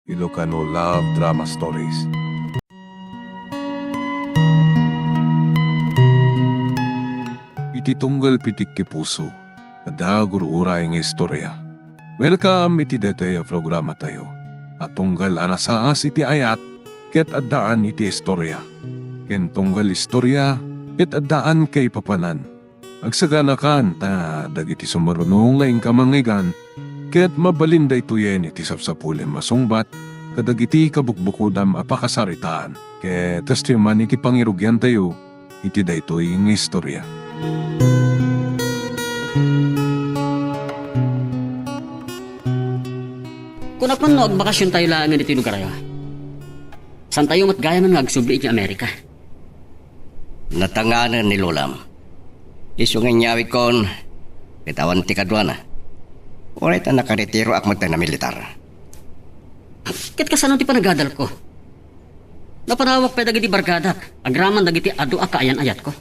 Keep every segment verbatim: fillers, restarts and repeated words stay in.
Ilocano Love Drama Stories. Iti tunggal pitikki puso, adda gur-uray nga istorya. Welcome iti daytoy a programatayo a tunggal a nasaas iti ayat ket addaan iti istorya, ken tunggal istorya ket addaan kaipapanan. Agsaganakan ta dagiti sumurunong nga inka mangngeggan, ket mabalin daytoyen iti sapsapulem a sungbat kadagiti kabukbukodam a pakasaritaan. Ket kastoy man iti pangirugiantayo iti daytoy nga istorya. Kunak man no agbakasiontayo laengen iti lugaryo. Santayo met gayamen nga agsubli iti Amerika. Natanganen ni lolam. Isu nga inyawidkon, ket awan ti kaduana. Uray ta nakaretiroak met a militar. Ket kasano ti panagadalko? Napanawak pay dagiti barkadak, agraman dagiti adu a kaayan-ayatko.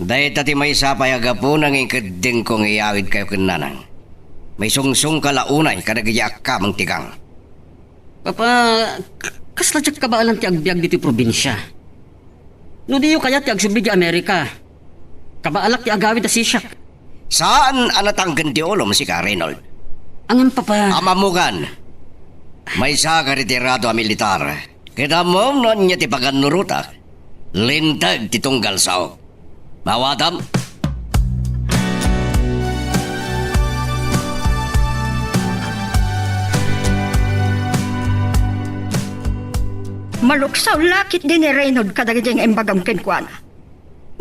Dayta ti maysa pay a gapuna nga inkeddengko nga iyawidkayo ken nanang. Maisungsongka la unay kadagiti akkameng ti gang. Papa, k-, kasla diak kabaelan ti agbiag ditoy probinsia. No diyo kayat ti agsubli di Amerika, kabaelak ti agawid a sisiak. Saan a natangken ti ulom, sika, Reynold? Ngem, Papa. Ammokan. Maysaka retirado a militar. Ket ammom no ania ti pagannurotak. Linteg ti tunggal saok. Mawatam. Maluksaw la ketdi ni Reynold kadagiti nga imbagam kenkuana.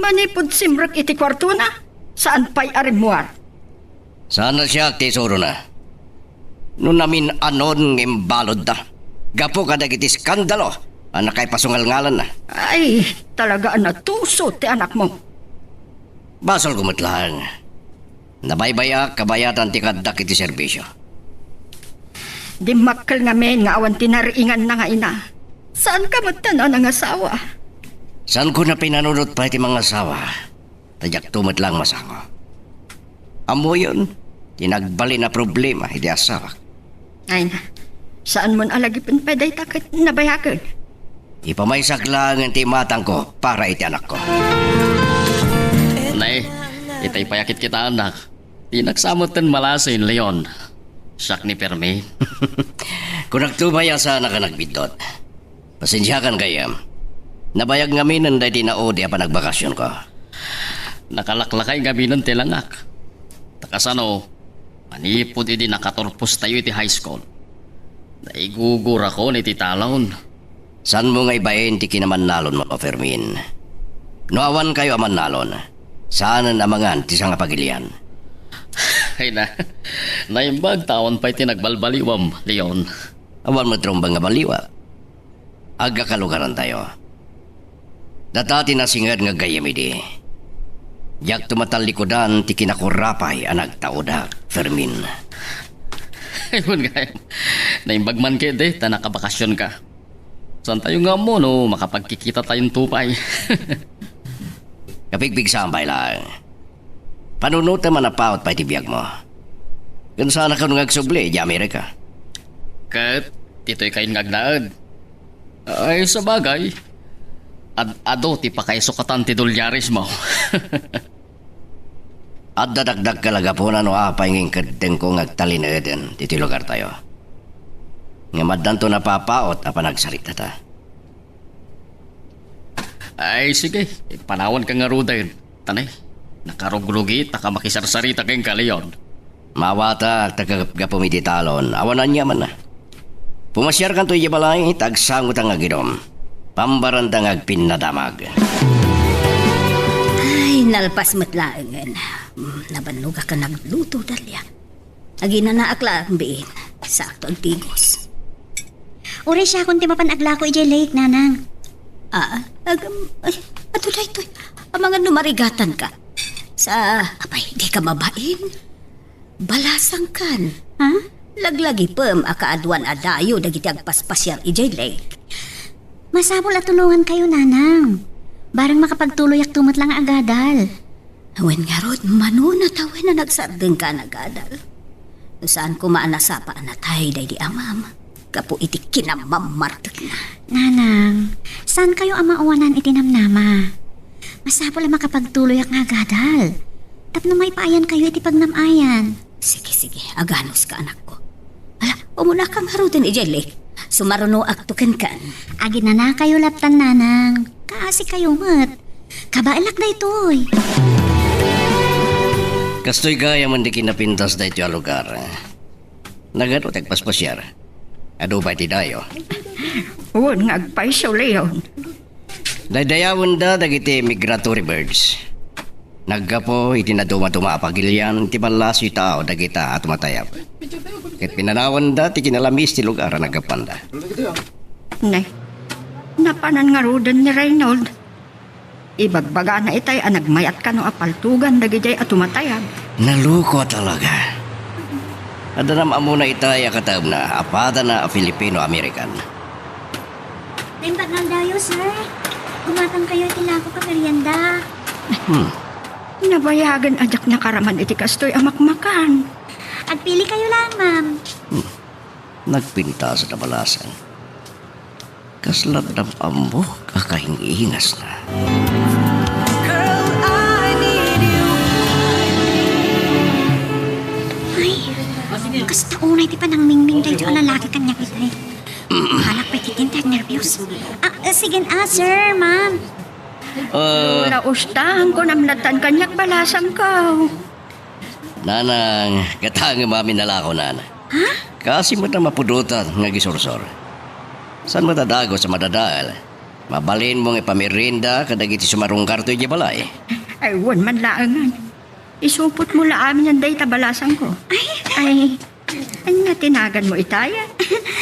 Manipud simrek iti kuartona, saan pay a rimmuar. Saan a siak ti isurona. No namin-anon nga imbaludda gapu kadagiti iskandalo a nakaipasungalngalanna. Ay, talaga a natuso ti anakmo. Basolko met laeng. Nabaybayak kabayatan ti kaaddak iti serbisio. Dimmakkel ngamin nga awan ti nariinganna nga ina. Saanka met a nanangasawa? Saanko napinanunot pay ti mangasawa. Ta diakto met laeng masango. Ammoyon ti nagbalin a problema iti asawak. Ay na, saanmon a lagipen pay dayta ket nabayagen. Ipamaysak laengen ti imatangko para iti anakko. Nay, itay pay a kitkitaennak. Dinak sa metten malasin, Leon. Siak ni Fermin. Kunakto pay a saannak a nagbiddut. Pasensiakan gayyem. Nabayag ngaminen daydi naudi a panagbakasionko. Nakalaklakay ngaminen ti langak. Ta kasano, manipud idi nakaturpostayo iti high school, naigugurakon iti talon. Saanmo nga ibain ti kinamannalonmo, Fermin? No awankayo a mannalon, saanen a mangan ti sangapagilian. Ay na, naimbag ta awan pay ti nagbalbaliwam, Leon. Awan met rumbeng nga baliwak. Agkakalugarantayo. Data ti nasinged nga gayyem idi. Diakto matallikudan ti kinakurapay a nagtaudak, Fermin. Ay, wen gayam. Naimbag man ketdi ta nakabakasionka. Saantayo nga ammo no makapagkikitatayon pay. Kapigpigsaan pay laeng. Panunotem a napaut pay ti biagmo. Ken saanakon nga agsubli idiay Amerika. Ket ditoykayon nga agnaed. Ay, sabagay, ad-adu ti pakaisukatan ti dolyaresmo. Adda dakdakkel a gapuna no apay nga inkeddengko nga agtalinaeden ditoy lugartayo. Ngem addanto napapaut a panagsaritata. Ay, sige. Panawanka ngaruden. Tanay, nakarugrugitaka a makisarsarita kenka, Leon. Mawatak ta kagapgapum iti talon, awan aniamanna. Pumasiarkanto idiay balay, ta agsangotan nga agidum. Pambaranta nga agpinnadamag. Ay, nalpas met laengen. Mm, nabannogak a nagluto, Dalia. Aginanaak laeng, biin. Saakto agtigos. Uray siakon ti mapan aglako idiay lake, nanang. Ah, agam, ay, adu daytoy. Amangan no marigatanka. Sa, apay, dika mabain. Balasangkan. Ha? Laglagipem a kaaduan a dayo dagiti agpaspasiar idiay lake. Masapul a tulongankayo, nanang. Bareng makapagtuloyakto met la nga agadal. Wen ngarud, mano natawen a nagsardengka a nagadal? No saan koma a nasapa a natay daydi amam, gapu iti kinamammartekna. Nanang, saankayo a maawanan iti namnama. Masapul a makapagtuloyak nga agadal tapno maipaayankayo iti pagnam-ayan. Sige, sige, aganuska, anakko. Ala, umunaka ngaruden idiay lake. Sumarunoakto kenkan. Aginanakayo lattan, nanang. Kaasikayo met. Kabaelak daytoy. Kastoy gayam ti kinapintas daytoy a lugar. Nagadu ti agpaspasiar. Adu pay ti dayo. Wen nga agpayso, Leon. Daydayawenda dagiti migratory birds. Naggapu iti nadumaduma a pagilian ti ballasiw iti tao dagita a tumatayab. Ket pinanawanda ti kinalamis ti lugar a naggapuanda. Ne, napanan ngaruden ni Reynold. Ibagbagana itay a nagmayat kano a paltugan dagidiay a tumatayab. Naloko a talaga. Adda nam-ammona itay a kataebna a padana a Filipino-American. Naimbag nga aldaw, sir. Gumatangkayo iti lakok a merienda. Hmm. Nabayagen a diak nakaraman iti kastoy a makmakan. Agpilikayo laeng, ma'am. Hmm. Nagpintas a balasang. Kasla dam-ammok a kaing-ingasna. Ay, kasta unay ti panangmingming daytoy a lalaki kaniak itay. Halak pay ti tintag nerbios. Ah, eh, sige, ah, sir, ma'am. Ah. Lola Ustang, kunam lattan kaniak balasangko. Nanang, gatangem amin a lakonan. Ha? Kaasi met a mapudotan nga agisursor. Saan met a dagus a madadael? Mabalinmo nga ipamerienda kadagiti sumarungkarto idiay balay. Ay, wen man laengen. Isupotmo la amin dayta balasangko. Ay. Ay, ania ti naganmo itay?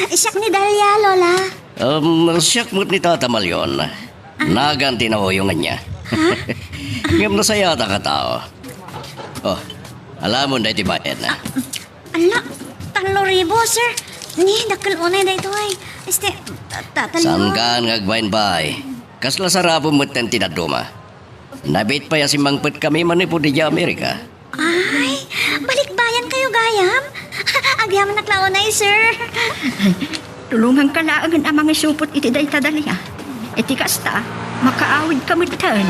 Siak ni Dalia, Lola. Um, siak met ni Tata Malion. Ah. Nagan ti nauyonganna. Ha? Ngem nasayaat a tao. Oh, alamon daytoy bayadna. Ah, ala, tallo ribu, sir. Ni, dakkel unay daytoy. Este, ta-, ta-, tallo. Saankan nga agbainbay? Kasla sarabom metten ti dadduma. Nabiit pay a simmangpetkami manipud idiay Amerika. Ay, balikbayankayo gayam? Agyamanak la unay, sir. Tulonganka laengen a mangisupot iti dayta, Dalia. Iti kasta, makaawidka metten.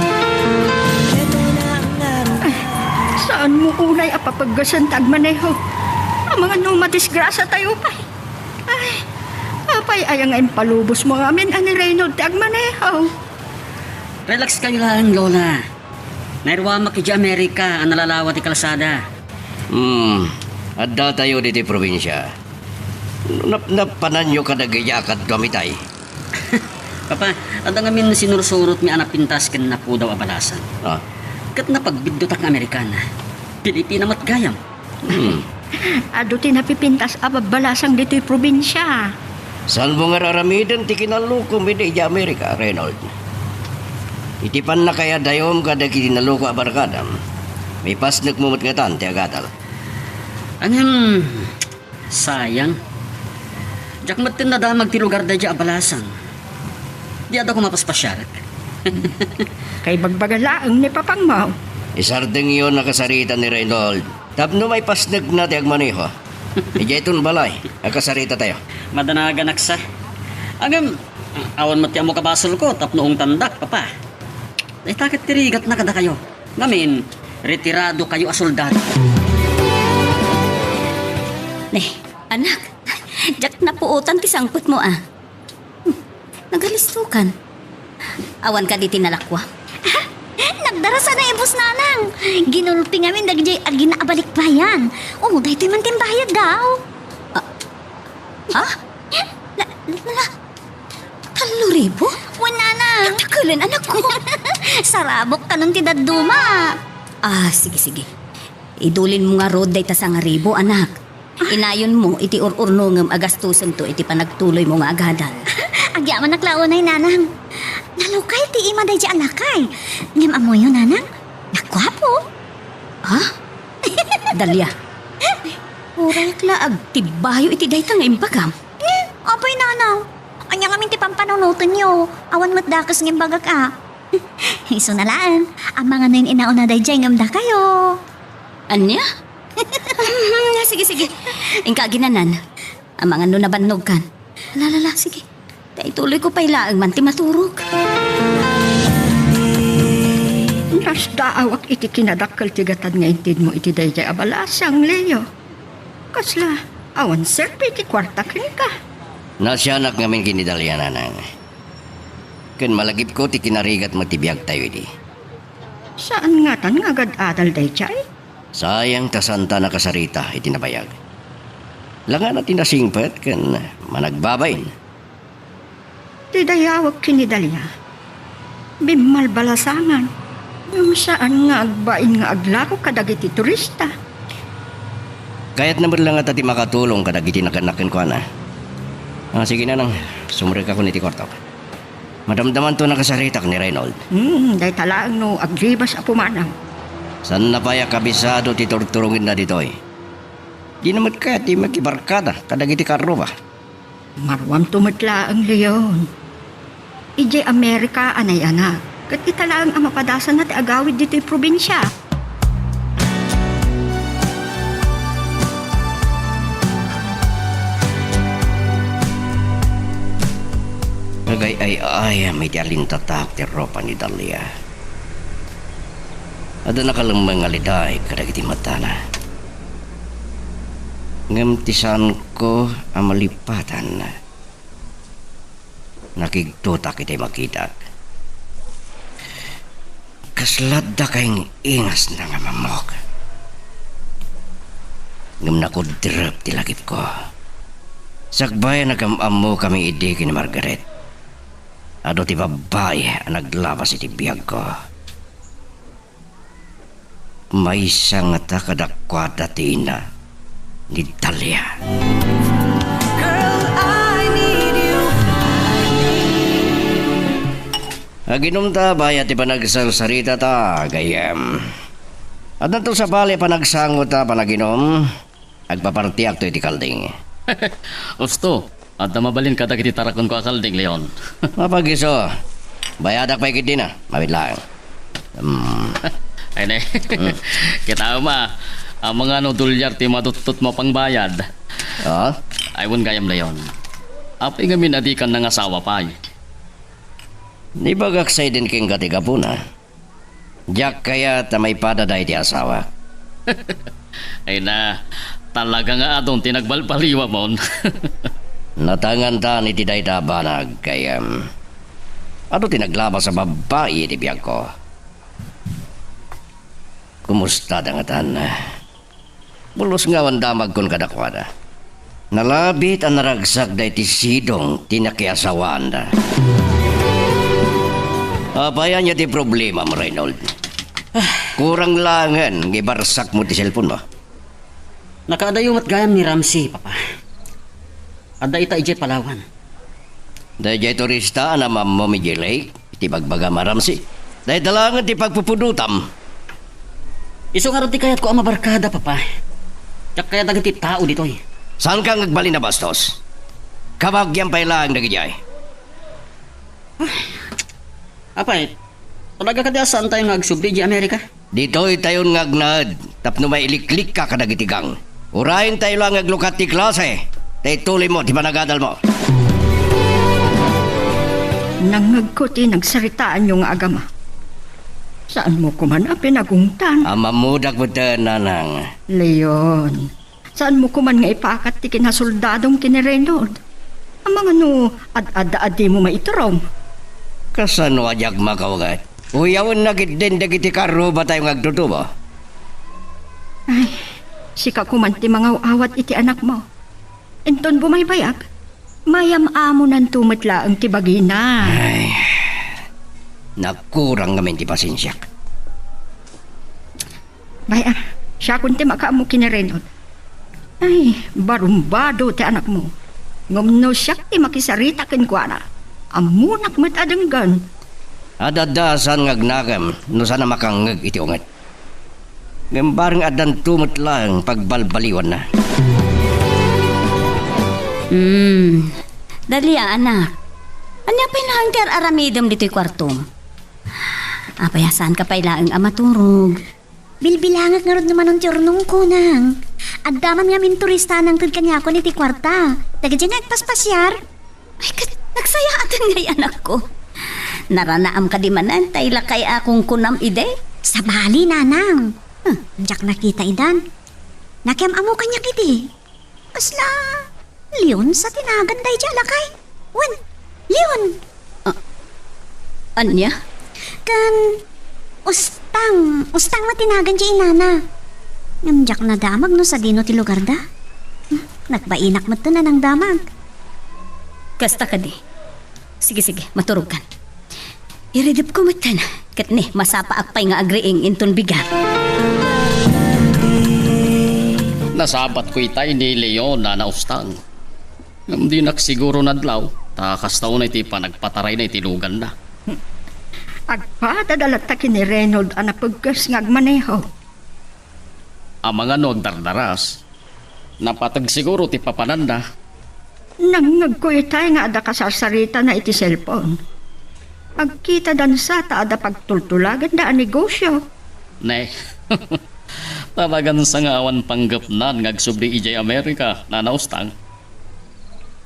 Ay, saanmo unay a papeggasen ti agmaneho? Amangan no madisgrasiatayo pay. Ay, apay aya nga impalubosmo amin a ni Reynold ti agmaneho? Relax kayo laeng, Lola. Nairuamak idiay Amerika a nalalawa ti kalsada. Hmm, addatayo ditoy probinsia. Nap-, napananyo kadagiti a kaduam itay? Papa, adda ngamin sinursurotmi a napintas ken napudaw a balasang. Ah. Ket napagbiddutak nga Amerikana. Pilipina met gayam. Hmm. Adu ti napipintas a babbalasang ditoy probinsia. Saanmo nga ar-aramiden ti kinallokom idi idiay Amerika, Reynold? Iti pannakayadayom kadagiti naloko a barkadam, maipasnekmo met ngatan ti agadal. Ngem, sayang. Diak metten nadamag ti lugar daydiay a balasang. Di adda koma paspasiarek. Kaibagbaga laeng ni papangmo. Isardengyo a kasarita ni Reynold tapno maipasnekna ti agmaneho. Idiayton balay a kasaritatayo. Madanaganak sa. Ngem, awan met ti ammo a basolko tapno ungtandak, Papa. Dayta ket ti rigatna kadakayo. Ngamin, retirado kayo a soldado. Ne, anak, diak napuotan ti sangpetmo, a. Hmm, nagalistokan. Awan kadi ti nalakwa? Nagdarasa na ibus, nanang. Ginulpi ngamin dagiti agina a balikbayan. O, daytoy man ti imbayad, daw. Ah? Ha? Na, na, na, Tallo ribu? Wen, nanang. Dakdakelen, anakko. Sarabok kanon ti dadduma. Ah, sige, sige. Idulinmo ngarud dayta sangaribu, anak. Inayonmo iti ur-urnongem a gastosento iti panagtuloymo nga agadal. Agyamanak la unay, nanang. Nalukay ti ima daydiay a lakay. Ngem ammoyo, nanang, naguapo. Ha? Dalia, uray la agtibbayo iti dayta nga imbagam. Eh, apay, nanang. Ania ngamin ti pampanunotenyo? Awan met dakes nga imbagak, a. Isuna laeng, amangan no in-inauna daydiay ngem dakayo. Ania? Sige, sige. Inka aginanan. Amangan no nabannogkan. La, la, la, sige. Ta itulodko pay laeng man ti maturog. Nasdaawak iti kinadakkel ti gatad nga intedmo iti daydiay a balasang, Leo. Kasla, awan serbi ti kuarta kenka. Naasianak ngamin ken ni Dalia, nanang. Ken malagipko ti kinarigat met ti biagtayo idi. Saan ngatan nga agad-adal daydiay? Sayang ta saanta a nakasarita iti nabayag. Langana ti nasingpet ken managbabain. Ti dayawek ken ni Dalia, bimmalbalasangan, ngem saan nga agbain nga aglako kadagiti turista. Kayatna met la ngata ti makatulong kadagiti nagannak kenkuana. Ah, sige, nanang, sumrekakon iti kuartok. Madamdamanto a nakasaritak ni Reynold. Hmm, dayta laeng no agribas a pumanaw. Saanna pay a kabisado ti turturongenna ditoy. Dina met kayat ti makibarkada kadagiti karruba. Maruamto met laeng, Leon. Idiay Amerika a nayanak, ket ita laeng a mapadasanna ti agawid ditoy probinsia. Nagay-ay-ayam iti alintataak ti ropa ni Dalia. Adda nakalemmeng a liday kadagiti matana. Ngem ti saanko a malipatan, nakigtotak iti makitak. Kasla adda kaing-ingasna nga mammok. Ngem nakuddrep ti lagipko. Sakbay a nagam-ammokami idi ken ni Margaret, adu ti babbai a naglabas iti biagko. Maysa ngata kadakuada ti ina ni Dalia. Girl, I need you. Aginumta, bayat ti panagsarsarita ta, gayyem. Addanto sabali a panagsangota a panaginum. Agpapartiakto iti kalding. Usto, adda mabalin kadagiti tarakenko a kalding, Leon. Mapagiso. Bayadak pay ketdin a, mawid laeng. Hmm. Ay, ne. Hmm. Kitaem a, amangan no dolyar ti maduttotmo a pangbayad. Ah? Ay, wen gayam, Leon. Apay ngamin a dikan nangasawa pay? Nibagak sa idin kenka ti gapuna. Diak kayat a maipadada iti asawak. Ay na, talaga nga adun ti nagbalbaliwamon. Natangantan iti dayta a banag, gayyem. Adu ti naglabas a babbai iti biagko. Kumusta da ngatan? Pulos nga awan damagkon kadakuada. Nalabit a naragsakda iti sidong ti nakiasawaanda. Apay ania ti problemam, Reynold? Kurang laengen nga ibarsakmo ti cellphonemo. Nakaadayo met gayam ni Ramsey, Papa. Adda ita idiay Palawan. Daydiay turista a nam-ammom idiay lake, iti bagbagam a Ramsey. Dayta laengen ti pagpupudotam. Isu ngarud ti kayatko a mabarkada, Papa. Diak kayat dagiti tao ditoy. Saanka nga agbalin a bastos? Kabagiam pay laeng dagidiay. Apay, talaga kadi a saantayo nga agsubli idiay Amerika? Ditoytayon nga agnaed tapno mailiklikka kadagiti gang. Urayentayo la nga aglukat ti klase, ta ituloymo ti panagadalmo. Nangngegko ti nagsaritaanyo nga agama. Saanmo koman a pinagungtan? Ammodak metten, nanang. Leon, saanmo koman nga ipakat ti kinasoldadom ken ni Reynold? Amangan no ad-adda a dimo maiturom. Kasano a diak makaunget? Uyawenna ketdin dagiti karrubatayo nga agtutubo. Ay, sika koman ti mangaw-awat iti anakmo. Inton bumaybayag, mayam-amonanto met laeng ti bagina. Ay, nakurang ngamin ti pasensiak. Bay, a, siakon ti makaammo ken ni Reynold. Ay, barumbado ti anakmo. Ngem no siak ti makisarita kenkuana, ammonak met a denggen. Ad-adda a saan nga agnakem no saan a makangngeg iti unget. Ngem bareng addanto met laeng pagbalbaliwanna. Hmm. Dalia, anak. Ania pay laeng ti ar-aramidem ditoy kuartom? Apay a saanka pay laeng a maturog? Bilbilangek ngarud no manon ti urnongko, nang. Adda man ngamin turista a nangted kaniakon iti kuarta. Dagiti nga agpaspasiar. Ay, ket nagsayaaten ngay, anakko. Naranaam kadi manen tay lakay a kunkunam idi? Sabali, nanang. Hmm. Diak nakita idan. Nakiam-ammo kaniak idi. Kasla Leon sa ti nagan daydiay a lakay. Wen, Leon. Ah, ania? Ken Ustang, Ustang met ti nagan diay inana. Ngem diak nadamag no sadino ti lugarda. Hmm, nagbainak met ti nanang damag. Kasta kadi. Sige, sige, maturogkan. Iridepko metten, ket ni, masapaak pay nga agriing inton bigat. Nasapatko itay ni Leon, Nana Ustang. Ngem dinak siguro nadlaw, ta kasta unay ti panagpatarayna iti luganna. Agpadada latta ken ni Reynold a napegkes nga agmaneho. Amangan no agdardaras, napateg siguro ti papananda. Nangngegko itay nga adda kasarsaritana iti cellphone. Agkitadansa ta adda pagtultulagenda a negosio. Ne, talagan sa nga awan panggepnan nga agsubli idiay Amerika, Nana Ustang.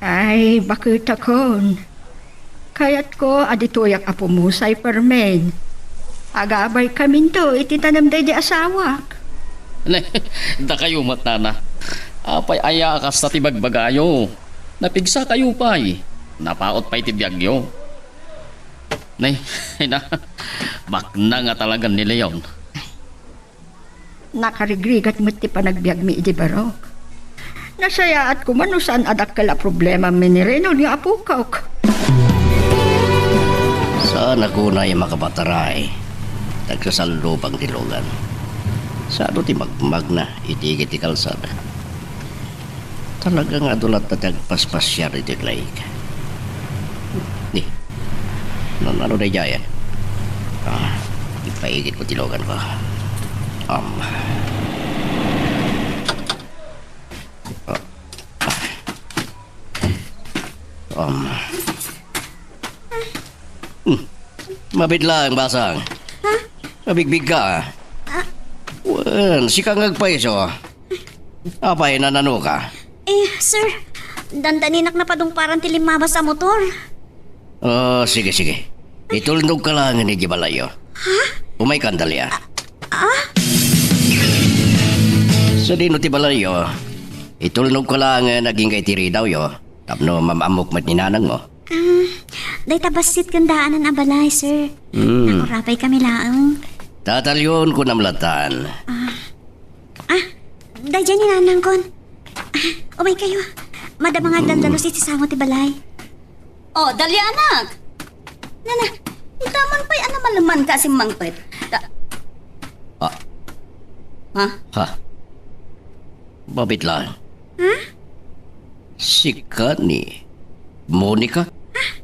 Ay, baketakon. Kayatko a ditoyak a pumusay, Fermin. Agabaykaminto iti tanem daydi asawak. Ne, dakayo met, nana. Apay aya a kasta ti bagbagayo? Napigsakayo pay. Napaut pay ti biagyo. Ne, ina, baknang a talagan ni Leon. Nakarigrigat met ti panagbiagmi idi barok. Nasayaat koma no saan a dakkel a problemami ni Reynold nga apokok. Saan a kunay makapataray, nagsasalubang ti lugan. Saan ti magmagna iti igid ti kalsada. Talaga nga adu latta ti agpaspasiar iti lake. Di. Nano, nano daydiay? Ah, ipaigidko ti luganko. Um. Ah. Um. Hmm. Mabit lang, basang. Ha? Mabigbig ka. Ah. Wen, sika nga agpaiso. Apay, nanano ka? Eh, sir, dandaninak napadungparan ti limmabas a motor. Oh, sige, sige. Itulnog ka laengen idiay balayyo. Ha? Umaykan, Dalia. Ah? Sadino ti balayyo? Itulnog ka laengen agingga iti ridawyo tapno mam-ammok met ni nanangmo. Ah, dayta bassit ken daanan a balay, sir. Hmm. Nakurapaykamin laeng. Tatalyon, kunam latan. Ah. Ah, daydiay ni nanangkon. Ah, umaykayo. Madama nga agdaldalus iti sango ti balay. Oh, Dalia, anak. Nana, ita man pay a namalemanka a simmangpet. Da- Ah. Ha? Ha? Mabit lang. Ha? Sika ni Monica?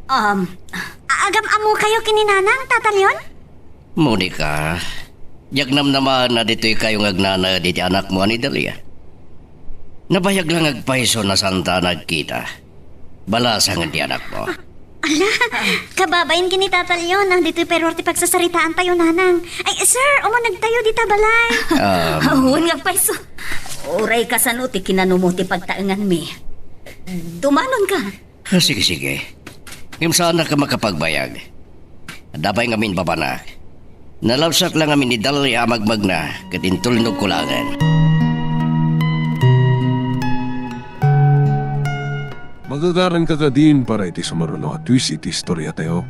Um, a-, agam-ammokayo ken ni nanang, Tata Leon? Monica, diak namnamaen a ditoykayo nga agnanaed iti anakmo a ni Dalia. Nabayag lang agpayso no saanta a nagkita. Balasangen ti anakmo. Ala, kababain ken ni Tata Leon, ditoy pay ruar ti pagsasaritaantayo, nanang. Ay, sir, umunegtayo dita balay. Um, Awan nga agpayso. Uray kasano ti kinanumo ti pagtaenganmi. Dumanonka. Ah, sige, sige. Ngem saannak a makapagbayag. Adda pay ngamin babanak. Nalabsak lang ngamin ni Dalia a magmagna ket intulnogko laengen. Magagaranka kadin para iti sumaruno a twist iti istoriatayo.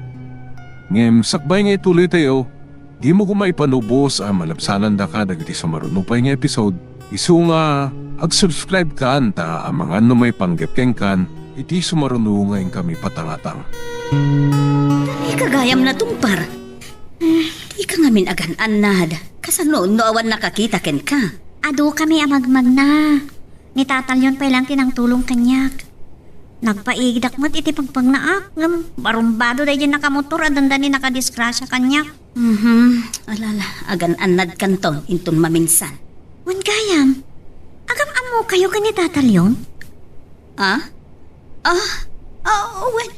Ngem sakbay nga ituloytayo, dimo koma ipanubos a malabsanandaka dagiti sumaruno pay nga episode, isu nga ag-subscribe kan ta amangan no maipanggep kenkan iti sumaruno nga inkami patangatang. Dika gayam natungpar. Hmm, dika ngamin agan-annad. Kasano no awan nakakita kenka? Adu kami a magmagna. Ni Tata Leon pay lang ti nangtulong kaniak. Nagpaigdak met iti pagpagnaak, ngem barumbado daydi nakamotor a dandani nakadisgrasia kaniak. Mhm. Alala, agan-annadkanto inton maminsan. Wen gayam, agam-ammokayo ken ni Tata Leon? Ah? Ah, ah, wen.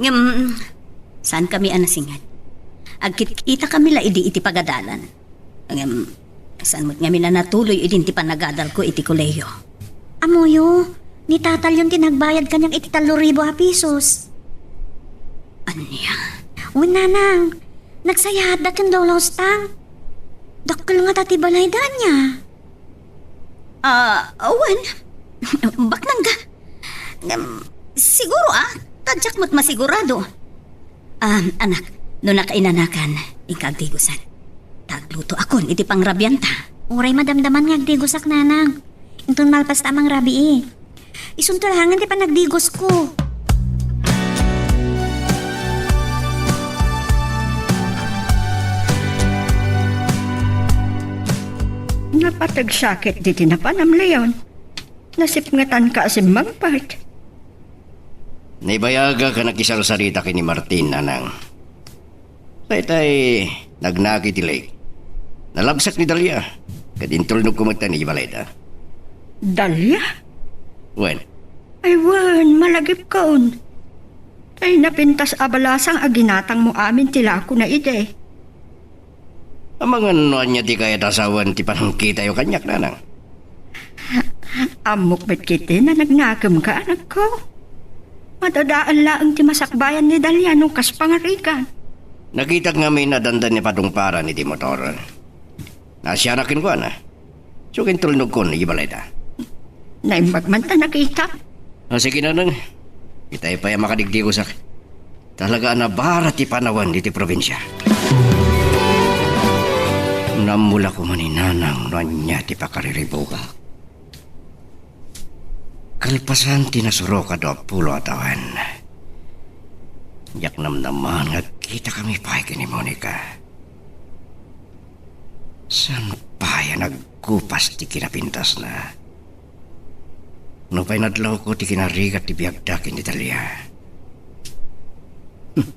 Ngem, saankami a nasingan. Agkitkitakami la idi iti pagadalan. Ngem, saan met ngamin a natuloy idin ti panagadalko iti kolehiyo. Ammoyo, Ni Tata Leon ti nagbayad kaniak iti tallo ribu a pisos. Ania? Wen, Nanang. Nagsayaatda ken Lolo Stang. Dakkel ngata ti balayda, ania? Ah, wen. Baknangga. Ngem, siguro, ah, ta diak met masigurado. Ah, anak, no nakainanakan, inka agdigosan. Ta aglutoakon iti pangrabianta. Uray madamdaman nga agdigosak, Nanang. Inton malpasta a mangrabii. Isunto laengen ti panagdigosko. Napateg sakit diti napanam, Leon. Nasipngetanka a simmangpet. Naibayagak a nakisarsarita ken ni Martin, Nanang. Daytay, nagnaki ti lake. Nalabsak ni Dalia, ket intulnogko met idiay balayda. Dalia? Wen. Ay wen, malagipkon. Tay napintas a balasang a ginatangmo amin ti lakona idi. Amangan no ania ti kayat a sawen ti panangkitayo kaniak, Nanang. Ammok met ketdi a nagnakemka, anakko. Madadael laeng ti masakbayan ni Dalia no kas pangarigan. Nakitak ngamin a dandani patungparan iti motor. Naasianak kenkuana. Isu ket intulnogkon idiay balayda. Naimbag man ta nakitak. Ah, sige, Nanang. Itay pay a makadigdigosak. Talaga a nabara ti panawen iti probinsia. Naammo la koma ni Nanang no ania ti pakariribukak. Kalpasan ti nasurok a dua pulo a tawen, diak namnaman nga agkitakami pay ken ni Monica. Saan pay a nagkupas ti kinapintasna? Nupay nadlawko ti kinarigat ti biagda ken ni Dalia. Hmm.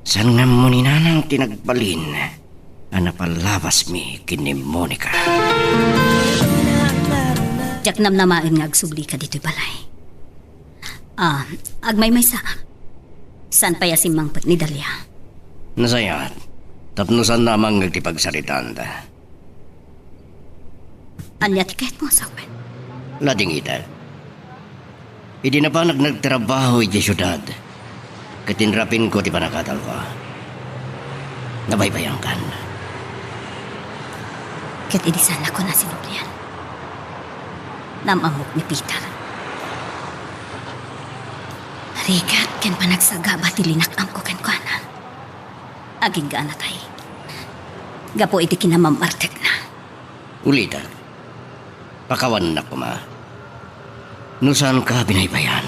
Saan nga ammo ni Nanang ti nagbalin a napalabasmi ken ni Monica? Diak namnamaen nga agsublika ditoy balay. Ah, agmaymaysa. Saan pay a simmangpet ni Dalia? Nasayaat. Tapno saanna a mangngeg ti pagsaritaanda. Ania ti kayatmo a sawen? Ladingita. Idi napanak nagtrabaho idiay siudad, ket inrapinko ti panagkadalko. Nabaybayankan. Ket idi saannakon a sinublian, naam-ammok ni Peter. Rigat ken panagsagaba ti linak-amko kenkuana. Agingga a natay gapu iti kinamammartekna. Ulitek, pakawanennak koma. No saanka a binaybayan,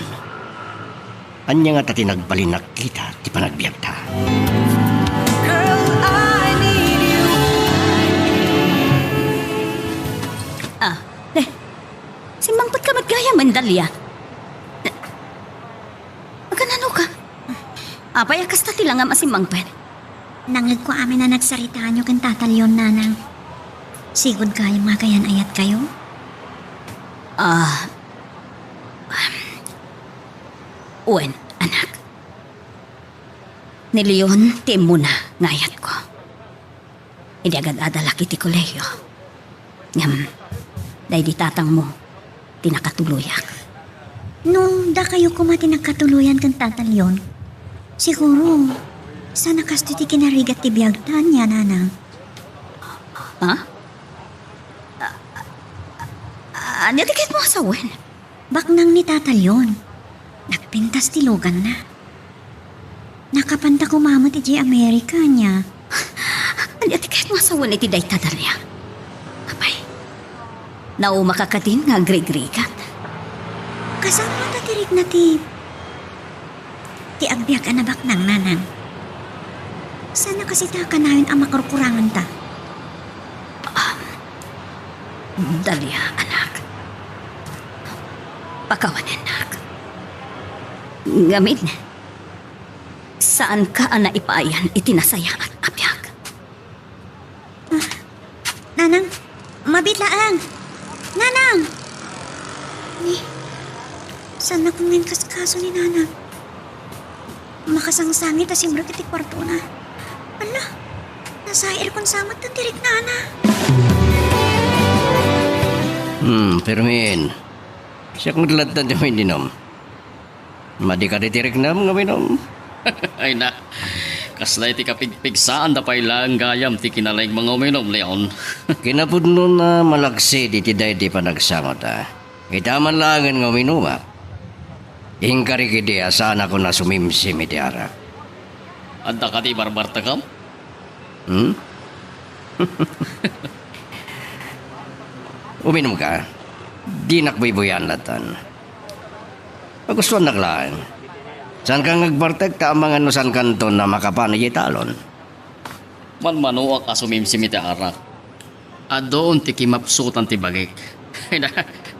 ania ngata ti nagbalin a kita ti panagbiagta? Ah, ne. Simmangpetka met gayam, Dalia. Agananoka? Apay a kasta ti langam a simmangpet? Nangngegko amin a nagsaritaanyo ken Tata Leon, Nanang. Sigud gayam nga agayan-ayatkayo? Ah, wen, anak. Ni Leon ti immuna nga ayatko. Idi agad-adalak iti kolehiyo. Ngem, daydi tatangmo ti nakatuloyak. No dakayo koma ti nagkatuloyan ken Tata Leon, siguro, saan a kastoy ti kinarigat ti biagta, ania, Nanang? Ha? A-, a-, ania ti kayatmo a sawen? Baknang ni Tata Leon. Nagpintas ti luganna. Nakapanta koma met idiay Amerika, ania? Ania ti kayatmo a sawen iti dayta, Dalia? Apay, naumaka kadin nga agrigrigat? Kasano ngata ti rikna ti, ti agbiag a nabaknang, Nanang? Saan a kasita a kanayon a makurkuranganta? Um, Dalia, anak. Pakawanennak. Ngamin, saanka a naipayan iti nasayaat a biag. Ah, Nanang, mabiit laeng. Nanang! Ni, saannakon nga inkaskaso ni Nanang. Makasangsangit a simrek iti kuartona. Ala, nasairkon sa met ti riknana. Hmm, Fermin. Siak met latta ti uminom. Madi kadi ti riknam nga uminom? Ay na, kasla iti kapigpigsaanda pay laeng gayam ti kinalaing nga uminom, Leon. Kinapudnona, malaksid iti daydi panagsangota. Ita man laengen nga uminumak, inkarik idi a saanakon a sumimsim iti arak. Adda kadi barbartekam? Hmm? Uminumka. Dinak buybuyan lattan. Pagustuannak laeng. Saanka nga agbartek ta amangan no saankanton a makapan idiay talon. Manmanoak a sumimsim iti arak. Adun ti kimapsutan ti bagik.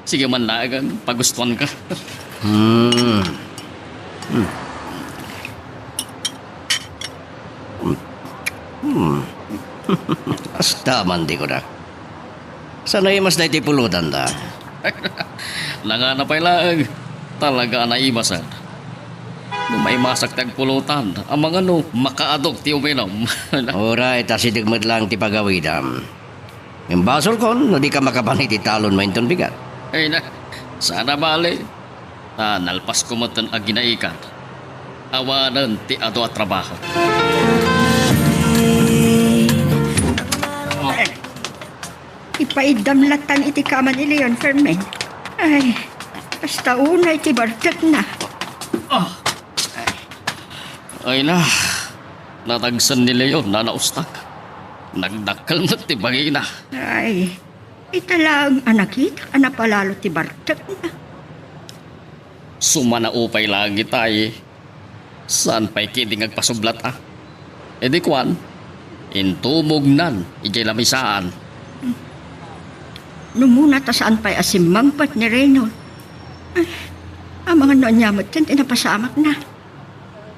Sige man laeng, pagustuanka. Hmm. Hmm. Hmm. Hasta man di kunak. Saan a imas daytoy pulotanda? Nangana pay laeng. Talaga a naimasan. No maimasak ti agpulotan, amangan no makaaduk ti uminom. Uray, ta sideg met laeng ti pagawidam. Ngem basolkon no dika makapan iti talon mo inton bigat. Ay na, saan a bale. Ta nalpasko met ti aginaikan. Awanen ti adu a trabaho. Ipaiddam lattan iti kama ni Leon, Fermin. Ay, hasta unay ti bartekna. Ah. Ay na, natagsen ni Leon a naustak. Nagdakkel met ti bagina. Ay, ita laeng a nakitak a napalalo ti bartekna. Sumanaupay laeng itay. Saan pay ketdi nga agpasublat a? Idi kuan, intumognan idiay lamisaan. Numuna ta saan pay a simmangpet ni Reynold. Ay, amangan no ania met ti napasamakna.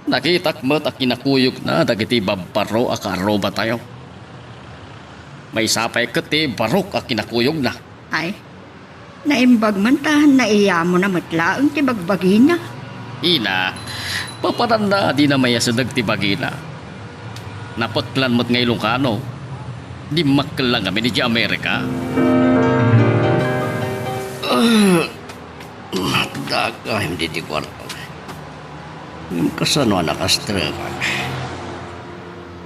Nakitak met a kinakuyogna dagiti babbarro a kaarrubatayo. Maysa pay ket ti barok a kinakuyogna. Ay, naimbag man ta naiyamona met laeng ti bagbagina. Ina, papananna a dina mayasedeg ti bagina. Napeklan met nga Ilocano. Dimmakkel la ngamin idiay Amerika. Ah, dagayem ditoy kuarto. Ngem kasano a nakastrekak?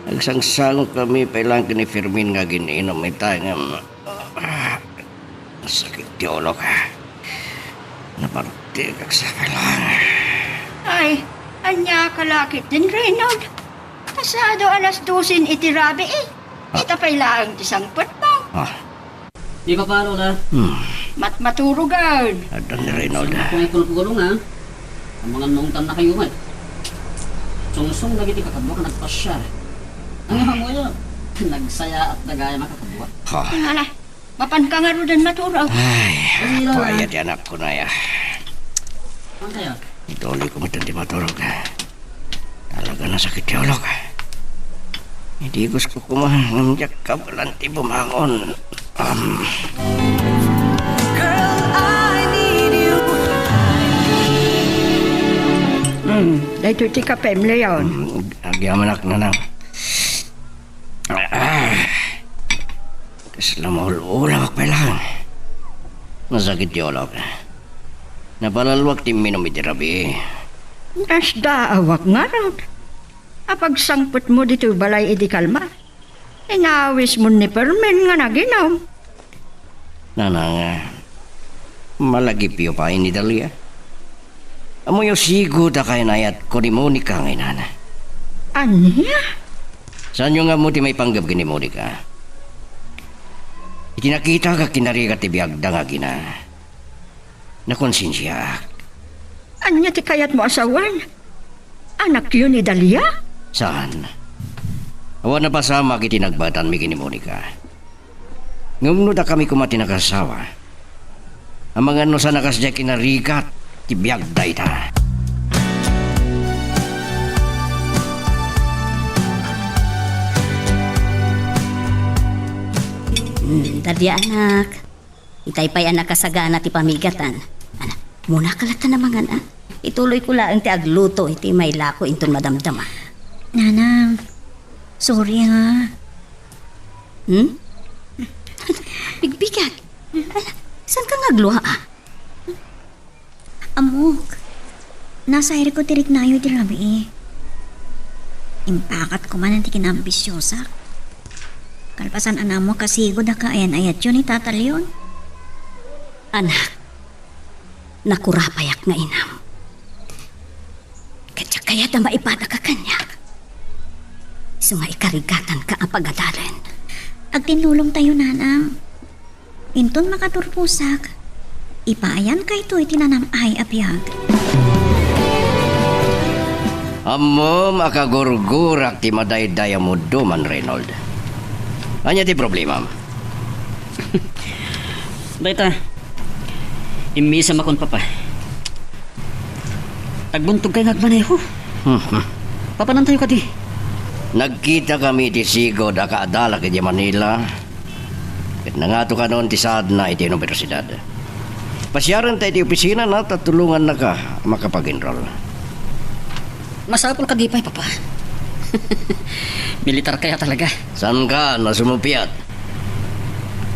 Nagsangsango kami pay laeng ken ni Fermin nga agin-inom ita ngem, ah, sakit ti ulok. Napartikak sa kailangan. Ay, ania ka la ketdin, Reynold? Pasado alas dosen iti rabii. Ah. Ita pay laeng ti sangpetmo. Ah. Di mapano na. Hmm. Mat-, maturogan. Adda ni Reynold. Saan ko nga kulong-kulong, ha? Amangan no ungtan na kayo, man. Sungsong dagiti kakabua nga nagpasiar. Ang Ah. Hamoyo, nagsayaat dagay makakabua. Ha. Ala, mapanka ngaruden maturog. Ay, Ay, payat ti anakko na ya. Ang kaya? Ituloy ko met ti maturog. Talaga nasakit ti ulok. Idi gusto ko man, ngem diak kabaelan ti bumangon. Um. Girl, I need you. Hmm, daytoy ti kapem, Leon. Hmm, agyamanak, nanang. Ah. Kasla maul-ulawak pay laeng. Nasakit ti ulok. Napalalwak ti imminom iti rabii. Nasdaawak ngarud. Apagsangpetmo ditoy balay idi kalma. Inawismo ni Fermin nga naginom. Nanang, malagipyo pay ni Dalia. Ammoyo sigud a kaynayatko ni Monica nga inana. Ania? Saanyo nga ammo ti maipanggep ken ni Monica? Iti nakitak a kinarigat ti biagda nga agina, nakonsensiaak. Ania ti kayatmo a sawen? Anakyo ni Dalia? Saan. Awan a pasamak iti nagbaetanmi ken ni Monica. Ngem no dakami koma ti nakasawa, amangan no saan a kasdiay kinarigat ti biag dayta. Hmm, Dalia, anak. Itay pay a nakasagana ti pamigatan. Ana, umuna ka latta a mangan, a? Ituloyko laeng ti agluto iti mailako inton madamdama. Nanang, sorry ha. Hmm? Bigbigat. Ana, saan ka nga aglua, a? Ammok, nasayarko ti riknayo iti rabii. Impakat ko manen ti kinaambisiosak. Kalpasan a naammo a kasigud a kaayan-ayatyo ni Tata Leon. Anak, nakurapayak nga inam. Ket diak kayat a maipadaka kaniak. Isu nga ikarigatanka a pagadalen. Agtinnulongtayo, Nanang. Inton makaturposak, ipaayanka itoy ti nanam-ay a biag. Ammom a kagurgurak ti madayday a mudduman, Reynold. Ania ti problemam? Dayta, immisam a kun, Papa. Agbuntogkay nga agmaneho. Mhm. Papanantayo kadi? Nagkitakami iti sigud a kaadalak idiay Manila. Ket nangato kanon ti saadna iti universidad. Pasiarenta iti opisinana ta tulongannaka a makapag-enroll. Masapul kadi pay, Papa. Militar kaya talaga? Saanka a sumupiat?